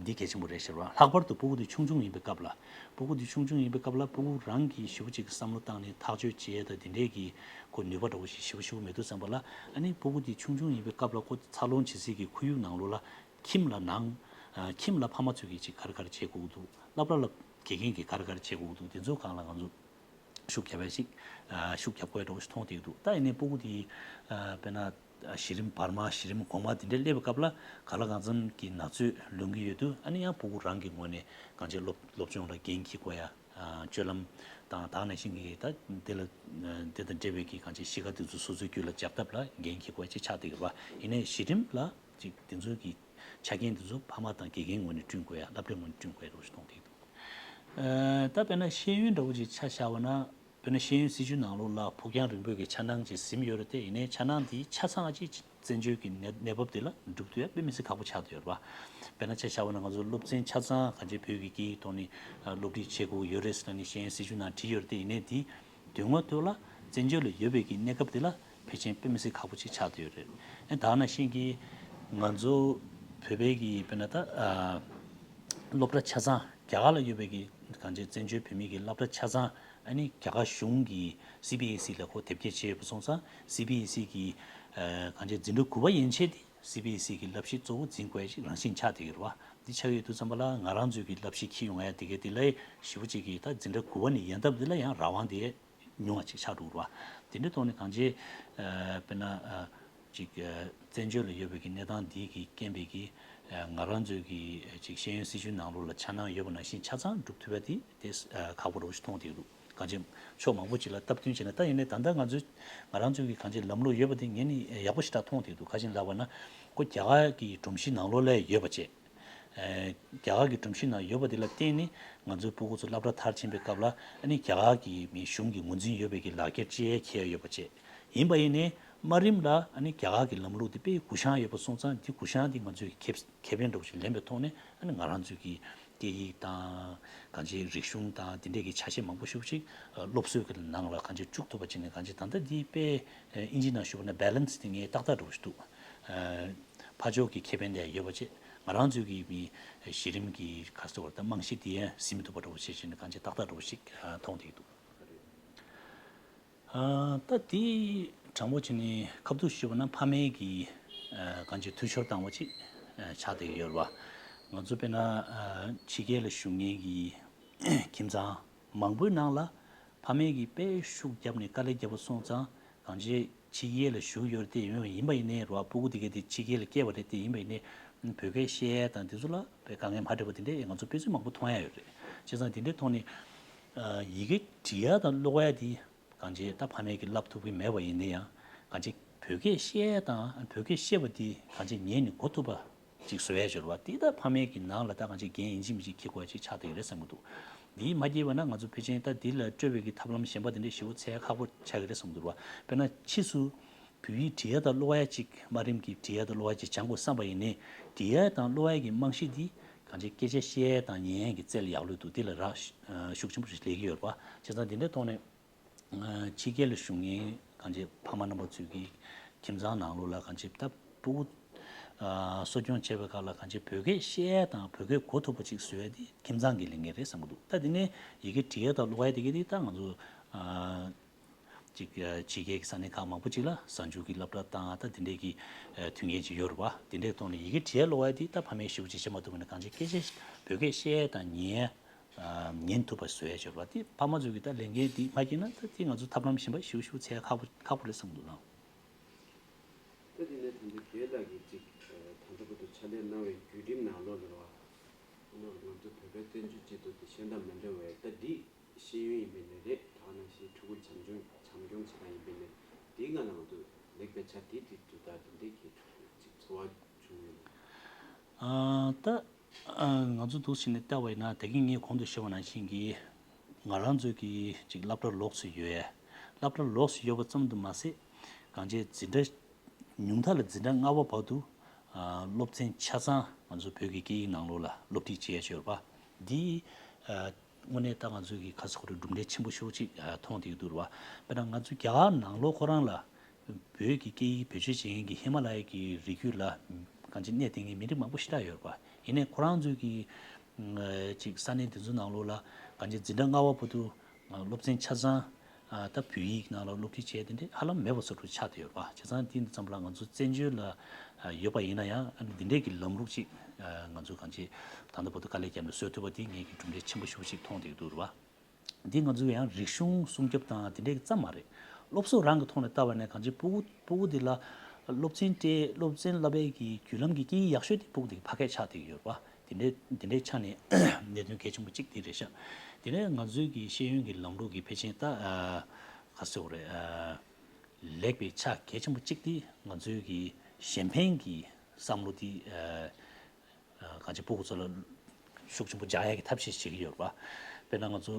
འདི་གལ་ཆེན་པོ་རེད་ཟེར་བ། ལྷག་པར་དུ་སྤུ་གུ་འདི་ཆུང་ཆུང་ཡིན་པའི་སྐབས་ལ། སྤུ་གུ་འདི་ཆུང་ཆུང་ཡིན་པའི་སྐབས་ལ་སྤུ་གུ་རང་གིས་ཞེ་པོ་ཅིག་བསམ་བློ་བཏང་ནས་ཐག་གཅོད་བྱེད་ཡས་དང་དེ་འདྲས་ཀྱི་ཁོ་ནུས་པ་འདྲ་བོ་ཞིག་ཞེ་པོ་ཞེ་པོ་མེད་དུས་ཙམ་པ་ལ། ཨ་ནི་སྤུ་གུ་འདི་ཆུང་ཆུང་ཡིན་པའི་སྐབས་ལ་ཁོ་འཚར་ལོངས་བྱེད་སའི་གི་ཁོར་ཡུག་ནང་ལོགས་ལ་ཁྱིམ་ལ་ནང་ཨ་ཁྱིམ་ལ་ཕ་མ་ཚོས་ཀྱིས་ཅིག་ག་རེ་ག་རེ་བྱེད་དགོས་ཀྱི་འདུག་སློབ་གྲྭ་ལ་དགེ་རྒན་གྱིས་ག་རེ་ག་རེ་བྱེད་དགོས་ཀྱི་འདུག་དེ་ཚོའི་སྒང་ལ་ང་ཚོ་ཤུགས་རྒྱབ་ཡ་ཞིག་ཨ་ཤུགས་རྒྱབ་དགོས་འདྲ་བོ་ཞིག་མཐོང་བསྡད་ཀྱི་འདུག་ད་ཡིན་ནའི་སྤུ་གུ་དེ་ཨ་དཔེར་ན་གཞི་རིམ་བར་མ་གཞི་རིམ་གོང་མ་དེ་འདྲ་སླེབས་པའི་སྐབས་ལ་གང་ལ་གང་འཚམ་གྱི་ན་ཚོད་ལོན་གྱི་ཡོད་དུས། ཨ་ནི་ཡང་སྤུ་གུ་རང་གི་ངོས་ནས་གང་ཅི་སློབ་སློབ་སྦྱོང་ལ་འགན་འཁྱེར་དགོས་ཡ། ཨ་སྤྱོད་ལམ་དང་ད་ག་ནང་བཞིན་གྱི་ད་དེ་ལ་དེ་དང་འབྲེལ་བའི་གི་གང་ཅི་གཤིས་ཀ་དེ་ཚོ་སོ་སོའི་རྒྱུད་ལ་འཇགས་ཐབས་ལ་འགན་འཁྱེར་དགོས་ཡ་ཅིག་ཆགས་བསྡད་ཡོད་པ། ཡིན་ནའི་གཞི་རིམ་ལ་ཅིག་དེ་ཚོའི་གི་ཆ་རྐྱེན་དེ་ཚོ་ཕ་མ་དང་དགེ་རྒན་ངོས་ནས་བསྐྲུན་དགོས་ཡ། སློབ་གྲྭའི་ངོས་ནས་བསྐྲུན་དགོས་ཡ་འདྲ་བོ་ཞིག་མཐོང་བསྡད་འདུག་ཨ་ད་དཔེར་ན་ཤེས་ཡོན་འདྲ་བོ་ཅིག་ཆ་བཞག་པ་ན། དཔེར་ན་ཤེས་ཡོན་སྲིད་བྱུས་ནང་ལོགས་ལ་ཕུགས་རྒྱང་རིང་པོའི་གི་འཆར་སྣང་ཅིག་ཟིན་ཡོད་རེད་དེ། ཡིན་ནའི་འཆར་སྣང་དེའི་ཆ་ཚང་ཅིག་བཙན་བྱོལ་གྱི་གནས་གནས་བབ་དེ་ལ་འགྲུབ་ཐུབ་ཡ་དཔེ་མི་སྲིད་ཁག་པོ་ཆགས་བསྡད་ཡོད་རེད་པ། དཔེར་ན་ཆ་བཞག་པ་ན་ང་ཚོ་སློབ་ཚན་ཆ་ཚང་གང་ཅི་བོད་ཀྱི་སྐད་ཡིག་ཐོག་ནས་ཨ་སློབ་ཁྲིད་བྱེད་དགོས་ཡོད་རེད་ཟེར་ནས་ཤེས་ཡོན་སྲིད་བྱུས་ནང་བྲིས་ཡོད་རེད་དེ། ཡིན་ནའི་དེ་དོན་དངོས་ཐོག་ལ་བཙན་བྱོལ་ལ་ཡོད་པའི་གི་གནས་སྐབས་དེ་ལ་ཕལ་ཆེར་དཔེ་མི་སྲིད་ཁག་པོ་ཅིག་ཆགས་བསྡད་ཡོད་རེད། ཨ་ད་ག་ནང་བཞིན་གྱི་ང་ཚོ་བོད་པའི་གི་དཔེར་ན་ད་ཨ་སློབ་གྲྭ་ཆ་ཚང་རྒྱ་གར་ལ་ཡོད་པའི་གི་གང་ཅི་བཙན་བྱོལ་བོད་མིའི་གི་སློབ་གྲྭ་ཆ་ཚང་ཨ་ནི་རྒྱ་གར་གཞུང་གི་སི་བི་ཨེ་སི་ལ་ཁོ་དེབ་སྐྱེལ་བྱས་ཡོད་པ་སོང་ཙང་། སི་བི་ཨེ་སི་གི་ཨ་གང་ཅི་འཛིན་གྲྭ་དགུ་པ་ཡན་ཆད་དེ་སི་བི་ཨེ་སི་གི་བསླབ་གཞི་གཙོ་བོ་འཛིན་དགོས་ཡ་ཅིག་རང་བཞིན་ཆགས་བསྡད་ཀྱི་རེད་པ། འདི་ཆགས་ཡོད་དུས་ཙམ་པ་ལ་ང་རང་ཚོའི་གི་བསླབ་གཞི་འཁྱེར་ཡོང་ཡ་དེ་གའི་དེ་ལ་ཞེ་པོ་ཅིག་གི་ད་འཛིན་གྲྭ་དགུ་པ་ནས་ཡན་འདབ་དེ་ལ་ཡང་རང་དབང་དེ་ཉུང་བ་ཅིག་ཆགས་འགྲོ་གི་རེད་པ། དེ་འདྲའི་ཐོག་ནས་གང་ཅི་ཨ་དཔེར་ན་ཨ་ཅིག་ཨ་བཙན་བྱོལ་ལ་ཡོད་པའི་གི་གནས་སྟངས་འདི་གི་རྐྱེན་པས་གི་ཨ་ང་རང་ཚོའི་གི་ཨ་ཅིག་ཤེས་ཡོན་སྲིད་བྱུས་ནང་ལོགས་ལ་འཆར་སྣང་ཡོད་པ་ནང་བཞིན་ཆ་ཚང་འགྲུབ་ཐུབ་པ་དེ་དེ་ཨ་ཁག་པོ་འདྲ་བོ་ཞིག་མཐོང་བསྡད་ཀྱི་འདུག་གང་ཅི་ཕྱོགས་མང་པོ་ཅིག་ལ་སྟབས་བསྟུན་བྱས་ན། ད་ཡིན་ནའི་ད་ལྟ་ང་ཚོའི་ང་རང་ཚོའི་གི་གང་ཅི་ལམ་ལུགས་ཡོད་པ་དེ་ངས་ནི་ཡག་པོ་ཞེ་དྲག་མཐོང་བསྡད་འདུག་ག་ཅི་ལབ་པ་ན་ཁོ་རྒྱ་གར་གི་སྒྲོམ་གཞི་ནང་ལོགས་ལ་ཡོད་པ་བྱས། ཨ་རྒྱ་གར་གྱི་སྒྲོམ་གཞི་ནང་ཡོད་པ་དེ་ལ་བརྟེན་ནས་ང་ཚོའི་སྤུ་གུ་ཚོ་སློབ་གྲྭ་མཐར་ཕྱིན་པའི་སྐབས་ལ་ཨ་ནི་རྒྱ་གར་གྱི་མི་གཞུང་གི་ངོས་འཛིན་ཡོད་པའི་གི་ལག་འཁྱེར་ཅིག་འཁྱེར་ཡོད་པ་བྱས། ཡིན་པ་ཡིན་ནའི་དམའ་རིམ་ལ་ཨ་ནི་རྒྱ་གར་གྱི་ལམ་ལུགས་དེ་དཔེ་གུ་བཤངས་ཡོད་པ་སོང་ཙང་། དེ་གུ་བཤངས་དེ་ང་ཚོས་ཁེ་ཁེ་ཕན་འདྲ་བོ་ཞིག་ལེན་པའི་ཐོག་ནས་ཨ་ནི་ང་རང་ཚོའི་གི་ སྐད་ཡིག་དང་གང་ཅིའི་རིག་གཞུང་དང་དེ་འདྲས་ཀྱི་ཆ་ཤས་མང་པོ་ཞིག་ཅིག་སློབ་གསོའི་གི་ནང་ལ་གང་ཅིའི་བཅུག་ཐུབ་པ་ཅིག་ནས་གང་ཅིའི་ད་ལྟ་འདི་དཔེ་ཨིན་ཇི་ནང་ཞུ་བ་ན་བྷེ་ལེན་སི་དེ་ངས་ཏག་ཏག་འདྲ་བོ་ཞིག་འདུག་ཕར་ཕྱོགས་ཀྱི་ཁེ་ཕན་དེ་ཡོད་པ་བྱས། ང་རང་ཚོའི་གི་མི་གཞི་རིམ་གྱི་ག་ཟེར་བ་ད་རྨང་གཞི་དེ་ཡང་ཟིན་མི་ཐུབ་པ་འདྲ་བོ་བྱས་བྱས་ནས་གང་ཅིའི་ཏག་ཏག་འདྲ་བོ་ཞིག་མཐོང་བསྡད་ཀྱི་འདུག་ཨ། ད་དེ་དྲང་པོ་བྱས་ནས་ཁ་ཐུག་ཞུས་པ་ན་ཕ་མའི་གི་ཨ། གང་ཅིའི་འཐུས་ཤོར་བཏང་བ་ཅིག་ཨ། ཆགས་བསྡད་ཡོད་རེད་བ། ང་ཚོ་དཔེར་ན་ཨ། ཕྱི་རྒྱལ་ལ་བཞུགས་མཁན་གྱི་ཁྱིམ་ཚང་མང་པོའི་ནང་ལ་ཕ་མས་ཀྱི་དཔེ་ཤུགས་བརྒྱབ་ནས་དཀའ་ལས་བརྒྱབ་པ་སོང་ཙང་གང་ཅིའི་ཕྱི་རྒྱལ་ལ་བཞུགས་ཡོད་རེད་དེ། ཡིན་པ་ཡིན་ནའི་རེད་བ། སྤུ་གུ་དེ་གས་དེ་ཕྱི་རྒྱལ་ལ་སྐྱེས་པ་རེད་དེ། ཡིན་པ་ཡིན་ནའི་བོད་སྐད་བཤད་ཡ་དང་དེ་ཚོ་ལ་དཔེ་དཀའ་ངལ་མ་འཕྲད་པ་དེ་འདྲས་ང་ཚོ་དཔེ་མཚོན་མང་པོ་མཐོང་ཡ་ཡོད་རེད། བྱས་ཙང་དེ་འདྲའི་ཐོག་ནས་ཨ། ཡི་གེ་འབྲི་ཡ་དང་ཀློག་ཡ་དེ་གང་ཅིའི་ད་ཕ་མས་ཀྱིས་བསླབ་ཐུབ་ཀྱི་མེད་པ་ཡིན་ན་ཡང་། གང་ཅིའི་བོད་སྐད་བཤད་ཡ་དང་བོད་སྐད་བཤད་པ་དེ་གང་ཅིའི་ཉན་ནས་གོ་ཐུབ་པ་ཅིག་བཟོ་ཡ་སྦྱོར་བ་དེ་ད་ཕ་མས་ཀྱི་ནང་ལ་ད་གང་ཅིའི་འགན་ཡིན་གཅིག་མིན་གཅིག་འཁྱེར་དགོས་ཡ་ཅིག་ཆགས་བསྡད་ཀྱི་རེད་བསམ་གྱི་འདུག་འདི་མ་སྐྱེས་པ་ན་ང་ཚོ་ཕལ་ཆེར་ད་འདི་ལ་སྤྲོད་པའི་གི་ཐབས་ལམ་གཞན་པ་དེ་འདྲ་ཞེ་པོ་འཚོལ་ཡ་ཁག་པོ་ཆགས་ཀྱི་རེད་བསམ་གྱི་འདུག་བ། དཔེར་ན་ཕྱིས་སུ་བོད་ཡིག་འབྲི་ཡ་དང་ཀློག་ཡ་ཅིག་དམའ་རིམ་གྱི་འབྲི་ཡ་དང་ཀློག་ཡ་ཅིག་སྦྱང་དགོས་བསམ་པ་ཡིན་ནའི། འབྲི་ཡ་དང་ཀློག་ཡ་གི་རྨང་གཞི་འདི་གང་ཅིའི་སྐད་ཆ་བཤད་ཡ་དང་ཉན་ཡ་གི་རྩལ་ཡག་ལོས་འདུག་འདི་ལ་རག་ཤུགས་ཆེན་པོ་ཞིག་སླེབས་ཀྱི་ཡོད་རེད་བ། བྱས་ཙང་འདི་འདྲའི་ཐོག་ནས། ཕྱི་རྒྱལ་ལ་བཞུགས་མཁན་གང་ཅིའི་ཕ་མ་རྣམ་པ་ཚོས་ཀྱི་ཁྱིམ་ཚང་ནང་ལོགས་ལ་གང་ཅིའི་ད་སྤུ་གུ་ཨ། གསོ་སྐྱོང་བྱེད་པའི་སྐབས་ལ་གང་ཅིའི་བོད་སྐད་བཤད་ཡ་དང་བོད་སྐད་གོ་ཐུབ་པ་ཅིག་བཟོ་ཡ་དེ་ཁྱིམ་ཚང་གི་ལས་འགན་རེད་བསམ་གྱི་འདུག་ད་དེ་ནས་ཡི་གེ་འབྲི་ཡ་དང་ཀློག་ཡ་དེ་གའི་དེ་ད་ང་ཚོ་ཨ། ཅིག་ཨ། ཕྱི་རྒྱལ་གྱི་ས་གནས་ཁག་མང་པོ་ཅིག་ལ་གཟའ་མཇུག་གི་སློབ་གྲྭ་དང་ད་དེ་འདྲས་ཀྱི་ཨ། མཐུན་རྐྱེན་ཅིག་ཡོད་རེད་བ། དེ་འདྲའི་ཐོག་ནས་ཡི་གེ་འབྲི་ཡ་ཀློག་ཡ་དེ་ད་ཕ་མས་ཞེ་པོ་ཅིག་བྱེད་མ་ཐུབ་པ་ན་གང་ཅིའི་སྐད་ཆ་བོད་སྐད་བཤད་ཡ་དང་ཉན་ཡ། ཨ། ཉན་ཐུབ་པ་བཟོ་ཡ་སྦྱོར་བ་དེ་ཕ་མ་ཚོས་ཀྱི་ད་ལས་འགན་དེ་མ་འཁྱེར་ན་ད་དེ་ང་ཚོ་ཐབས་ལམ་གཞན་པ་ཞེ་པོ་ཞེ་པོ་འཚོལ་ཡ་ཁག་པོ་ཁག་པོ་རེད་བསམ་གྱི་འདུག་ལགས། ད་དེ་ནས་ད་ལྟ་རྒན་ལགས་ཀྱིས་ཅིག་ཨ། ད་ལྟ་བར་དུ་ཕྱག་ལས་གནང་བའི་བརྒྱུད་རིམ་ནང་ལོགས་ལ་རེད་བ། ང་ཚོ་བོད་པའི་བཙན་བྱོལ་སྤྱི་ཚོགས་དེ་གཞན་དང་མི་འདྲ་བའི་ད་འདི་ཤེས་ཡོན་ཡིན་པའི་ནི་རེད། ད་ག་ནང་བཞིན་ཕྲུ་གུ་བྱམས་སྐྱོང་བྱམས་སྐྱོང་བྱེད་སྟངས་ཡིན་པའི་ནི་དེའི་སྒང་ལ་ང་ཚོ་ལེགས་པའི་ཆ་དེ་དེ་དུས་ད་དེ་འདྲའི་གི་ཅིག་ཚོར་བ་བྱུང་ཡོད་ལ། ཨ། ད་ཨ། ང་ཚོ་འདུག་བྱས་ནས་བལྟས་པ་ཡིན་ན་ད་གིན་ངས་གོང་དུ་ཞུས་པ་ནང་བཞིན་གྱི་ང་རང་ཚོའི་གི་ཅིག་སློབ་གྲྭ་ལོགས་སུ་ཡོད། སློབ་གྲྭ་ལོགས་སུ་ཡོད་པ་ཙམ་དུ་མ་ཟད་གང་ཅིའི་འཛིན་གྲྭ་ཉུང་མཐའ་ལ་འཛིན་གྲྭ་ལྔ་པ་བར་དུ་ཨ། སློབ་ཚན་ཆ་ཚང་ང་ཚོ་བོད་ཀྱི་སྐད་ཡིག་ནང་ལོགས་ལ་སློབ་ཁྲིད་བྱེད་ཡ་ཡོད་རེད་པ། འདི་ཨ། དངོས་གནས་ད་ང་ཚོའི་གི་ཁ་ས་ཁོ་རང་གྲུབ་འབྲས་ཆེན་པོ་ཤོས་ཅིག་ཨ། མཐོང་བསྡད་ཀྱི་འདུག་རེད་བ། དཔེར་ན་ང་ཚོ་རྒྱ་གར་ནང་ལོགས་ཁོ་རང་ལ་བོད་ཀྱི་སྐད་ཡིག་བེད་སྤྱོད་བྱེད་མཁན་གྱི་ཧི་མ་ལ་ཡའི་གི་རི་རྒྱུད་ལ་གང་ཅིའི་གནས་བསྡད་མཁན་མི་རིགས་མང་པོ་ཞེ་དྲག་ཡོད་རེད་བ། ཡིན་ནའི་ཁོ་རང་ཚོའི་གི་ཨ། ཅིག་ས་གནས་དེ་ཚོ་ནང་ལོགས་ལ་གང་ཅིའི་འཛིན་གྲྭ་ལྔ་པ་བར་དུ་ཨ། སློབ་ཚན་ཆ་ཚང་ཨ། ད་བོད་ཡིག་ནང་ལ་སློབ་ཁྲིད་བྱས་དེ་འདྲས་ཧ་ལམ་མེད་པ་བཟོ་འདྲ་ཆགས་བསྡད་ཡོད་རེད་བ། བྱས་ཙང་དེ་འདི་ཙམ་ལ་ང་ཚོ་བཙན་བྱོལ་ལ་ཨ། ཡོད་པ་ཡིན་ན་ཡང་ཨ་ནི་འདི་འདྲས་ཀྱི་ལམ་ལུགས་ཅིག་ཨ། ང་ཚོ་གང་ཅིའི་ད་ལྟ་བར་དུ་དཀའ་ལས་བརྒྱབ་ནས་བཟོ་ཐུབ་པ་དེ་ངས་ཀྱི་གྲུབ་འབྲས་ཆེན་པོ་ཞེ་པོ་ཅིག་མཐོང་བསྡད་ཀྱི་འདུག་རེད་བ། འདི་ང་ཚོས་ཡང་རིག་གཞུང་སྲུང་སྐྱོབ་དང་དེ་འདྲས་ཀྱི་ཙམ་མ་རེད། སློབ་གསོ་རང་གི་ཐོག་ནས་བལྟས་པ་ན་གང་ཅིའི་སྤུ་གུ་སྤུ་གུ་འདི་ལ་སློབ་ཚན་སྤྲད། སློབ་ཚན་བསླབ་པའི་གི་བརྒྱུད་ལམ་གྱི་སྐད་ཡིག་ཡག་ཤོས་དེ་སྤུ་གུ་དེ་གི་ཕ་སྐད་ཆགས་བསྡད་ཀྱི་ཡོད་རེད་བ། དེ་འདྲའི་དེ་འདྲའི་ཆ་ནས་གནད་དོན་གལ་ཆེན་པོ་གཅིག་དེ་རེད་ཤག་དེ་ནས་ང་ཚོའི་གི་ཤེས་ཡོན་གྱི་ལམ་ལུགས་ཀྱི་ཕལ་ཆེར་ད་ཨ། ག་ཟེར་དགོས་རེད། ཨ། ལེགས་པའི་ཆ་གལ་ཆེན་པོ་གཅིག་དེ་ང་ཚོའི་གི་གཞན་ཕན་གྱི་བསམ་བློ་དེ་ཨ། ཨ། གང་ཅིའི་སྤུ་གུ་ཚོ་ལ་ཤུགས་ཆེན་པོ་འཇགས་ཡ་གི་ཐབས་ཤེས་བྱེད་ཀྱི་ཡོད་རེད་བ། དཔེར་ན་ང་ཚོ་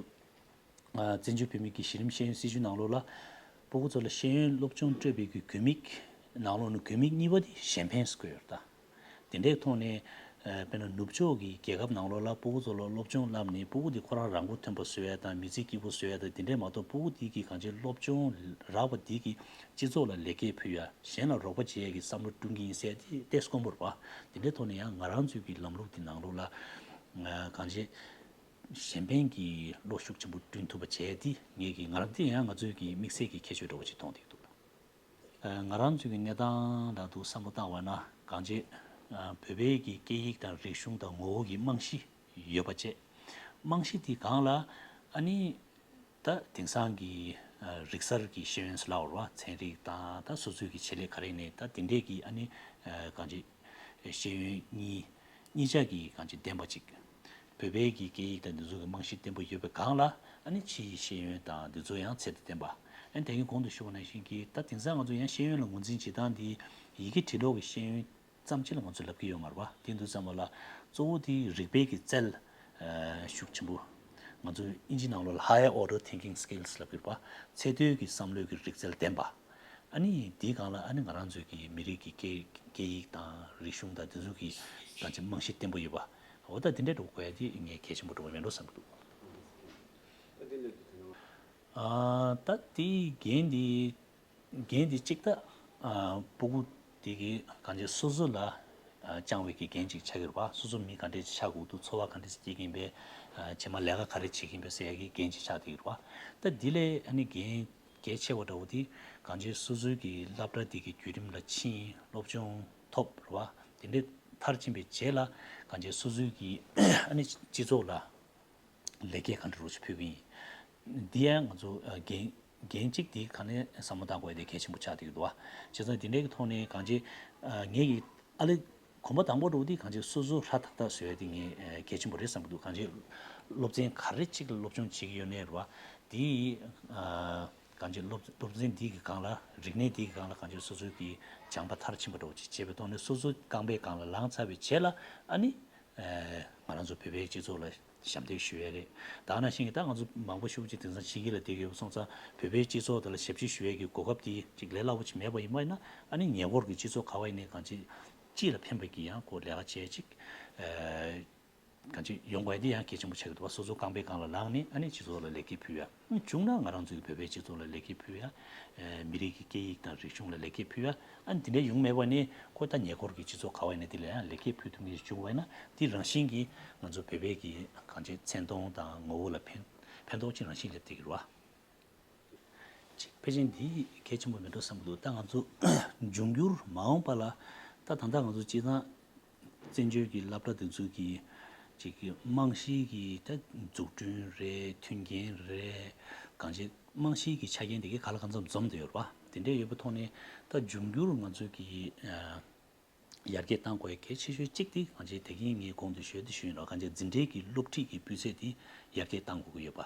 ཨ། བཙན་བྱོལ་བོད་མིའི་གི་གཞི་རིམ་ཤེས་ཡོན་སྲིད་བྱུས་ནང་ལོགས་ལ་སྤུ་གུ་ཚོ་ལ་ཤེས་ཡོན་སློབ་སྦྱོང་སྤྲོད་པའི་གི་དགོས་དམིགས་ནང་ལོགས་ནས་དགོས་དམིགས་གཉིས་པ་དེ་གཞན་ཕན་ཟེར་གྱི་ཡོད་རེད་ད། དེ་འདྲའི་ཐོག་ནས་ཨ། དཔེར་ན་ནུབ་ཕྱོགས་ཀྱི་རྒྱལ་ཁབ་ནང་ལོགས་ལ་སྤུ་གུ་ཚོ་ལ་སློབ་སྦྱོང་བསླབས་ནས་སྤུ་གུ་དེ་ཁོ་རང་རང་མགོ་ཐོན་པ་བཟོ་ཡ་དང་མི་ཚེ་སྐྱིད་པོ་བཟོ་ཡ་དང་དེ་འདྲས་མ་གཏོགས་སྤུ་གུ་དེ་གི་གང་ཅིའི་སློབ་སྦྱོང་རག་པ་དེ་གིས་སྤྱི་ཚོགས་ལ་ལེགས་སྐྱེས་ཕུལ་ཡ། གཞན་ལ་རོགས་པ་བྱེད་ཡ་གི་བསམ་བློ་བསྐྲུན་གྱི་ཡིན་ཟེར་དེ་ཏོག་ཙམ་དཀོན་པོ་རེད་བ། དེ་འདྲའི་ཐོག་ནས་ཡང་ང་རང་ཚོའི་གི་ལམ་ལུགས་དེ་ནང་ལོགས་ལ་ཨ། གང་ཅིའི་གཞན་ཕན་གྱི་བློ་ཤུགས་ཆེན་པོ་བསྐྲུན་ཐུབ་པ་བྱས་དེ་ངེད་ཀྱི་ང་རང་དེ་ཡང་ང་ཚོའི་གི་དམིགས་བསལ་གྱི་ཁྱད་ཆོས་འདྲ་བོ་ཅིག་མཐོང་བསྡད་འདུག་ཨ། ང་རང་ཚོའི་གི་གནས་སྟངས་ལ་འདུག་བསམ་བློ་བཏང་བ་ན་གང་ཅིའི་ཨ། བོད་པའི་གི་སྐད་ཡིག་དང་རིག་གཞུང་དང་ངོ་བོ་གི་རྨང་གཞི་ཡོད་པ་བྱས། རྨང་གཞི་དེ་སྒང་ལ་ཨ་ནི་ད་དེང་སང་གི་ཨ། རིག་གསར་གྱི་ཤེས་ཡོན་ཟེར་ལབ་པ་རེད་བ། ཚན་རིག་དང་ད་སོ་སོའི་གི་ཆེད་ལས་ག་རེ་ནས་ད་དེ་འདྲས་ཀྱི་ཨ་ནི་ཨ། གང་ཅིའི་ཤེས་ཡོན་གཉིས་གཉིས་ཆ་གི་གང་ཅིའི་ལྡན་པ་ཅིག་བོད་པའི་གི་སྐད་ཡིག་དང་འདི་ཚོ་གི་རྨང་གཞི་བརྟན་པོ་ཡོད་པའི་སྒང་ལ་ཨ་ནི་ཕྱིའི་ཤེས་ཡོན་དང་འདི་ཚོ་ཡང་ཚད་དང་ལྡན་པ། ཨ་ནི་ད་གིན་གོང་དུ་ཞུས་པ་ནང་བཞིན་གྱི་ད་དེང་སང་ང་ཚོ་ཡང་ཤེས་ཡོན་ལ་ངོས་འཛིན་བྱེད་སྟངས་འདི་ཡི་གེ་བྲིས་ཀློག་གི་ཤེས་ཡོན་ཙམ་ཅིག་ལ་ང་ཚོས་ལབ་ཀྱི་ཡོད་མ་རེད་པ། དེ་འདུག་བསམ་པ་ལ་གཙོ་བོ་དེ་རིག་པའི་གི་རྩལ་ཨ། ཤུགས་ཆེན་པོ། ང་ཚོ་ཨིན་ཇི་ནང་ལོགས་ལ་higher order thinking skills ལབ་ཀྱི་རེད་པ། ཚད་མཐོའི་གི་བསམ་བློའི་གི་རིག་རྩལ་ལྡན་པ། ཨ་ནི་དེའི་སྒང་ལ་ཨ་ནི་ང་རང་ཚོའི་གི་མི་རིགས་ཀྱི་སྐད་སྐད་ཡིག་དང་རིག་གཞུང་དང་དེ་ཚོ་གི་གང་ཅིའི་རྨང་གཞི་བརྟན་པོ་ཡོད་པ། འོ་ད་དེ་འདྲའི་འགྲོ་དགོས་ཡ་དེ་ངས་གལ་ཆེན་པོ་འགྲོ་གི་མེད་འགྲོ་བསམ་གྱི་འདུག་ཨ་ད་དེའི་འགན་དེ། འགན་དེ་གཅིག་ད། ཨ་སྤུ་གུ་དེ་གི་གང་ཅི་སོ་སོ་ལ་ཨ་བཅངས་པའི་གི་འགན་ཅིག་ཆགས་ཀྱི་རེད་པ། སོ་སོ་མི་ག་འདྲས་ཅིག་ཆགས་དགོས་འདུག་ཚོར་བ་ག་འདྲས་ཅིག་སྐྱེ་གིན་པས། ཨ་རྗེས་མ་ལས་ཀ་ག་རེ་བྱེད་ཀྱིན་པས་ཟེར་ཡ་གི་འགན་ཅིག་ཆགས་བསྡད་ཀྱི་རེད་པ། ད་འདི་ལས་ཨ་ནི་འགན་གལ་ཆེ་བ་འདྲ་བོ་དེ་གང་ཅི་སོ་སོའི་གི་སློབ་གྲྭ་དེ་གི་བརྒྱུད་རིམ་ལ་ཕྱིན། སློབ་སྦྱོང་ཐོབ་རེད་པ། དེ་འདྲས་མཐར་ཕྱིན་པའི་རྗེས་ལ་གང་ཅི་སོ་སོའི་གི་ཨ་ནི་སྤྱི་ཚོགས་ལ་ལེགས་སྐྱེས་ག་འདྲ་རུ་ཞིག་ཕུལ་གྱི་ཡིན། འདི་ཡང་ང་ཚོ་ཨ་འགན་འགན་གཅིག་འདི་ག་ནས་བསམ་བློ་བཏང་དགོས་ཡ་དེ་གལ་ཆེན་པོ་ཆགས་བསྡད་ཀྱི་འདུག་བ། བྱས་ཙང་དེ་འདྲའི་གི་ཐོག་ནས་གང་ཅི་ཨ་ངེད་ཀྱི་ཨ་ལེ་གོམ་པ་དང་པོ་འགྲོ་དེ་གང་ཅི་སོ་སོ་ཧྲ་ཐག་ཐག་བཟོ་ཡ་དེ་ངས་ཨ་གལ་ཆེན་པོ་རེད་བསམ་གྱི་འདུག་གང་ཅི་སློབ་ཚན་ག་རེ་གཅིག་ལ་སློབ་སྦྱོང་བྱེད་ཀྱི་ཡོད་ནའི་རེད་བ། དེ་ཨ་གང་ཅི་སློབ་སློབ་ཚན་འདི་གི་སྒང་ལ་རིག་གནས་འདི་གི་སྒང་ལ་གང་ཅི་སོ་སོའི་གི་སྦྱངས་པ་མཐར་ཕྱིན་པ་འདྲ་བོ་ཅིག་བྱས་པའི་ཐོག་ནས་སོ་སོ་རྐང་པའི་སྒང་ལ་ལངས་ཚར་བའི་རྗེས་ལ་ཨ་ནི། ང་རང་ཚོ་བོད་པའི་སྤྱི་ཚོགས་ལ་ཞབས་འདེགས་ཞུ་ཡས་རེད། ད་ག་ནང་བཞིན་གྱི་ད་ང་ཚོ་མང་པོ་ཞེ་པོ་ཅིག་དེང་སང་ཕྱི་རྒྱལ་ལ་བསྡད་ཀྱི་ཡོད་པ་སོང་ཙང་བོད་པའི་སྤྱི་ཚོགས་དེ་ལ་ཞབས་ཕྱི་ཞུ་ཡས་ཀྱི་གོ་སྐབས་དེ་ཅིག་ལས་སླ་པོ་ཅིག་མེད་པ་ཡིན་པ་ཡིན་ན་ཨ་ནི་ཉེ་འཁོར་གྱི་སྤྱི་ཚོགས་ག་བ་ཡིན་ནའི་གང་ཅི་སྤྱི་ལ་ཕན་པ་གི་ཡང་ཁོ་ལས་ཀ་བྱས་ཅིག་གང་ཅི་ཡོང་དགོས་ཡ་དེ་ཡང་གལ་ཆེན་པོ་ཆགས་ཀྱི་འདུག་བ། སོ་སོ་རྐང་པའི་སྒང་ལ་ལངས་ནས་ཨ་ནི་སྤྱི་ཚོགས་ལ་ལེགས་སྐྱེས་ཕུལ་ཡ། བྱུང་ན་ང་རང་ཚོའི་བོད་པའི་སྤྱི་ཚོགས་ལ་ལེགས་སྐྱེས་ཕུལ་ཡ། མི་རིགས་ཀྱི་སྐད་ཡིག་དང་རིག་གཞུང་ལ་ལེགས་སྐྱེས་ཕུལ་ཡ། ཨ་ནི་དེ་འདྲ་ཡོང་མེད་པ་ནི་ཁོ་ད་ཉེ་འཁོར་གྱི་སྤྱི་ཚོགས་ག་བ་ཡིན་ན་དེ་ལ་ཡང་ལེགས་སྐྱེས་ཕུལ་ཐུབ་མཁན་ཞིག་བྱུང་བ་ཡིན་ན་དེ་རང་བཞིན་གྱིས་ང་ཚོ་བོད་པའི་གི་གང་ཅི་མཚན་མཐོང་དང་ངོ་བོ་ལ་ཕན་ཕན་ཐོགས་ཅིག་རང་བཞིན་སླེབས་བསྡད་ཀྱི་རེད་བ། ཅིག་ཕལ་ཆེར་འདི་གལ་ཆེན་པོ་མེད་འགྲོ་བསམ་གྱི་འདུག་ད་ང་ཚོ་འབྱུང་འགྱུར་མ་འོངས་པ་ལ་ད་ད་ལྟ་ང་ཚོ་སྤྱིར་བཏང་བཙན་བྱོལ་གྱི་སློབ་གྲྭ་དེ་ཚོ་གི་ཅིག་གི་རྨང་གཞི་གི་ད་འཛུགས་སྐྲུན་རེད། མཐུན་རྐྱེན་རེད། གང་ཅི་རྨང་གཞི་གི་ཆ་རྐྱེན་དེ་གའི་ག་ལ་གང་འཚམ་འཛོམས་བསྡད་ཡོད་རེད་པ། དེ་འདྲ་ཡོད་པའི་ཐོག་ནས་ད་འབྱུང་འགྱུར་ང་ཚོ་གི་ཨ་ཡར་རྒྱས་གཏང་དགོས་ཡ་གལ་ཆེ་ཤོས་གཅིག་དེ་གང་ཅི་དེ་གིན་ངས་གོང་དུ་ཞུས་དེ་ཞུས་ཡིན་རོགས། གང་ཅི་འཛིན་གྲྭའི་གི་སློབ་ཁྲིད་ཀྱི་སྤུས་ཚད་དེ་ཡར་རྒྱས་གཏང་དགོས་ཀྱི་ཡོད་པ།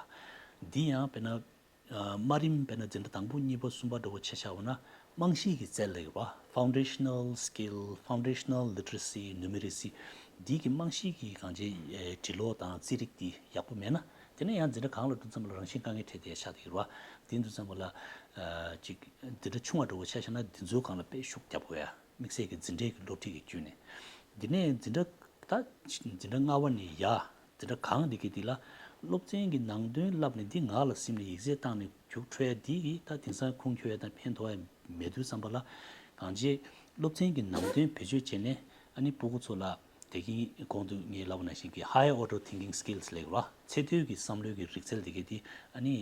འདི་ཡང་དཔེར་ན། ཨ་དམའ་རིམ་དཔེར་ན་འཛིན་གྲྭ་དང་པོ་གཉིས་པ་གསུམ་པ་འདྲ་བོ་ཆ་བཞག་པ་ན་རྨང་གཞི་གི་རྩལ་ལབ་ཡོད་པ། Foundational Skill, Foundational Literacy, Numeracy། འདི་གི་རྨང་གཞི་གི་གང་ཅི་ཨེ་འབྲི་ཀློག་དང་རྩིས་རིག་འདི་ཡག་པོ་མེད་ན་དེ་ནས་ཡང་འཛིན་གྲྭ་གང་ལ་འགྲོ་ཙམ་ལ་རང་བཞིན་དཀའ་ངལ་འཕྲད་དེ་ཆགས་བསྡད་ཡོད་རེད་བ། དེ་འདུག་ཙམ་པ་ལ་ཨ་ཅིག་འཛིན་གྲྭ་ཆུང་བ་འདྲ་བོ་ཆ་བཞག་ན་འདི་ཚོའི་སྒང་ལ་དཔེ་ཤུགས་རྒྱབ་དགོས་ཡ། དམིགས་བསལ་གྱི་འཛིན་གྲྭའི་གི་སློབ་ཁྲིད་ཀྱི་བརྒྱུད་ནས། འདི་ནས་འཛིན་གྲྭ་ད་འཛིན་གྲྭ་ལྔ་པ་ནས་ཡར། དེ་འདྲ་གང་འདི་གི་འདི་ལ་སློབ་ཚན་གྱི་ནང་དོན་བསླབས་ནས་འདི་ངག་ལ་སིམ་ནས་ཡིག་ཚད་བཏང་ནས་རྒྱུགས་འཕྲོད་ཡ་འདི་གིས་ད་དེང་སང་ཁུངས་འཁྱོལ་ཡ་དང་ཕན་ཐོགས་ཡ་མེད་དུས་ཙམ་པ་ལ་གང་ཅི་སློབ་ཚན་གྱི་ནང་དོན་བེད་སྤྱོད་བྱས་ནས་ཨ་ནི་སྤུ་གུ་ཚོ་ལ་དེ་གིན་གོང་དུ་ངས་ལབ་པ་ནང་བཞིན་གྱི་Higher Order Thinking Skills ལབ་ཀྱི་རེད་བ། ཚད་མཐོའི་གི་བསམ་བློའི་གི་རིག་རྩལ་འདི་གའི་འདི་ཨ་ནི།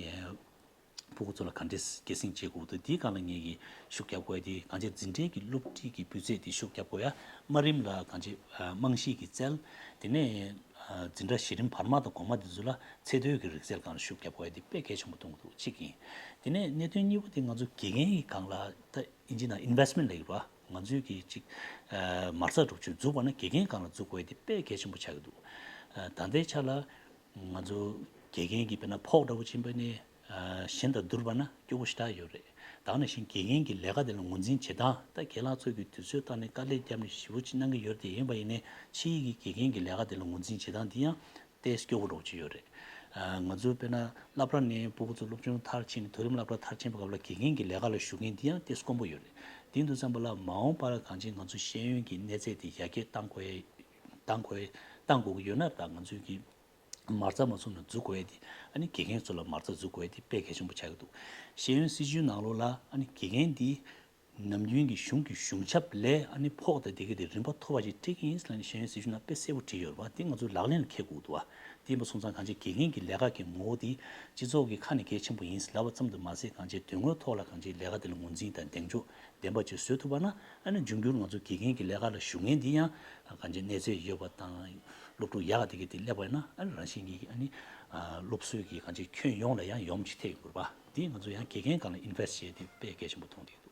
སྤུ་གུ་ཚོ་ལ་ག་འདྲས་སྐྱེད་སྲིང་བྱེད་དགོས་འདུག་འདིའི་སྒང་ལ་ངེད་ཀྱིས་ཤུགས་རྒྱབ་དགོས་ཡ་དེ་གང་ཅི་འཛིན་གྲྭའི་གི་སློབ་ཁྲིད་ཀྱི་སྤུས་ཚད་དེ་ཤུགས་རྒྱབ་དགོས་ཡ། དམའ་རིམ་ལ་གང་ཅི་ཨ་རྨང་གཞི་གི་རྩལ། དེ་ནས་ཨ་འཛིན་གྲྭ་གཞི་རིམ་བར་མ་དང་གོང་མ་དེ་ཚོ་ལ་ཚད་མཐོའི་གི་རིག་རྩལ་སྒང་ལ་ཤུགས་རྒྱབ་དགོས་ཡ་དེ་དཔེ་གལ་ཆེན་པོ་མཐོང་གི་འདུག་གཅིག་ཡིན། དེ་ནས་གནད་དོན་གཉིས་པ་དེ་ང་ཚོ་དགེ་རྒན་གྱི་སྒང་ལ་ད་ཨིན་ཇི་ནང་investment ལབ་ཀྱི་རེད་བ། ང་ཚོས་གི་ཅིག་ཨ་མ་རྩ་སྒྲུབ་བྱེད་འཛུགས་པ་ན་དགེ་རྒན་སྒང་ལ་འཛུགས་དགོས་ཡ་དེ་དཔེ་གལ་ཆེན་པོ་ཆགས་ཀྱི་འདུག་ཨ་ད་ལྟའི་ཆ་ལ། ང་ཚོ་དགེ་རྒན་གྱི་དཔེར་ན་ཕོགས་འདྲ་བོ་ཕྱིན་པ་ནི་ཨ་གཞན་དང་བསྡུར་བ་ན་སྐྱོ་པོ་ཞེ་དྲག་ཡོད་རེད། ད་ག་ནང་བཞིན་དགེ་རྒན་གྱི་ལས་ཀ་དེ་ལ་ངོས་འཛིན་བྱེད་སྟངས་ད་ཁྱེད་རང་ཚོ་གི་དུས་ཚོད་བཏང་ནས་དཀའ་ལས་བརྒྱབ་ནས་ཞེ་པོ་ཅིག་གནང་གི་ཡོད་རེད་དེ། ཡིན་པ་ཡིན་ནའི་ཕྱིའི་གི་དགེ་རྒན་གྱི་ལས་ཀ་དེ་ལ་ངོས་འཛིན་བྱེད་སྟངས་འདི་ཡང་ཏོག་ཙམ་སྐྱོ་པོ་འདྲ་བོ་ཅིག་ཡོད་རེད། ཨ་ང་ཚོ་དཔེར་ན་སློབ་གྲྭ་ནས་སྤུ་གུ་ཚོ་སློབ་སྦྱོང་མཐར་ཕྱིན་ནས་མཐོ་རིམ་སློབ་གྲྭ་མཐར་ཕྱིན་པའི་སྐབས་ལ་དགེ་རྒན་གྱི་ལས་ཀ་ལ་ཞུགས་མཁན་འདི་ཡང་ཏོག་ཙམ་དཀོན་པོ་ཡོད་རེད། དེ་འདུག་ཙམ་པ་ལ་མ་འོངས་པར་གང་ཅི་ང་ཚོ་ཤེས་ཡོན་གྱི་གནས་ཚད་དེ་ཡར་རྒྱས་གཏང་དགོས་གཏང་དགོས་གཏང་དགོས་ཀྱི་ཡོད་ན་ད་ང་ཚོས་ཀྱི་མ་རྩ་མ་ཚུགས་ན་འཛུགས་དགོས་ཡ་དེ། ཨ་ནི་དགེ་རྒན་ཚོ་ལ་མ་རྩ་འཛུགས་དགོས་ཡ་དེ་དཔེ་གལ་ཆེན་པོ་ཆགས་ཀྱི་འདུག་ཤེས་ཡོན་སྲིད་བྱུས་ནང་ལོགས་ལ་ཨ་ནི་དགེ་རྒན་འདི་ནམ་རྒྱུན་གྱི་གཞུང་གི་གཞུང་ཞབས་ལས་ཨ་ནི་ཕོགས་དང་དེ་ག་དེ་རིམ་པ་མཐོ་བ་ཞིག་སྤྲད་ཀྱི་ཡིན་ཟེར་ནས་ཤེས་ཡོན་སྲིད་བྱུས་ནང་དཔེ་གསལ་པོ་བྲིས་ཡོད་རེད་པ། དེ་ང་ཚོས་ལག་ལེན་ལ་འཁེལ་དགོས་འདུག་བ། དེ་ཡིན་པ་སོང་ཙང་གང་ཅི་དགེ་རྒན་གྱི་ལས་ཀ་གི་ངོ་བོ་དེ་སྤྱི་ཚོགས་ཀྱི་ཁ་ནས་གལ་ཆེན་པོ་ཡིན་ཟེར་ལབ་པ་ཙམ་དུ་མ་ཟད་གང་ཅི་དོན་དངོས་ཐོག་ལ་གང་ཅི་ལས་ཀ་དེ་ལ་ངོས་འཛིན་དང་གདེང་འཇོག་ལྡན་པ་ཅིག་བཟོ་ཐུབ་པ་ན་ཨ་ནི་འབྱུང་འགྱུར་ང་ཚོ་དགེ་རྒན་གྱི་ལས་ཀ་ལ་ཞུགས་མཁན་འདི་ཡང་གང་ཅི་གནས་ཚད་ཡོད་པ་དང་སློབ་ཕྲུག་ཡག་ག་དེ་ག་དེ་སླེབས་པ་ཡིན་ན་ཨ་ནི་རང་བཞིན་གྱིས་ཨ་ནི་སློབ་གསོའི་གི་གང་ཅི་ཁྱོན་ཡོངས་ལ་ཡང་ཡོམ་ཅིག་ཐེབས་ཡོང་གི་རེད་པ། འདི་ང་ཚོ་ཡང་དགེ་རྒན་སྒང་ལ་invest་བྱས་ཏེ་དཔེ་གལ་ཆེན་པོ་མཐོང་གི་འདུག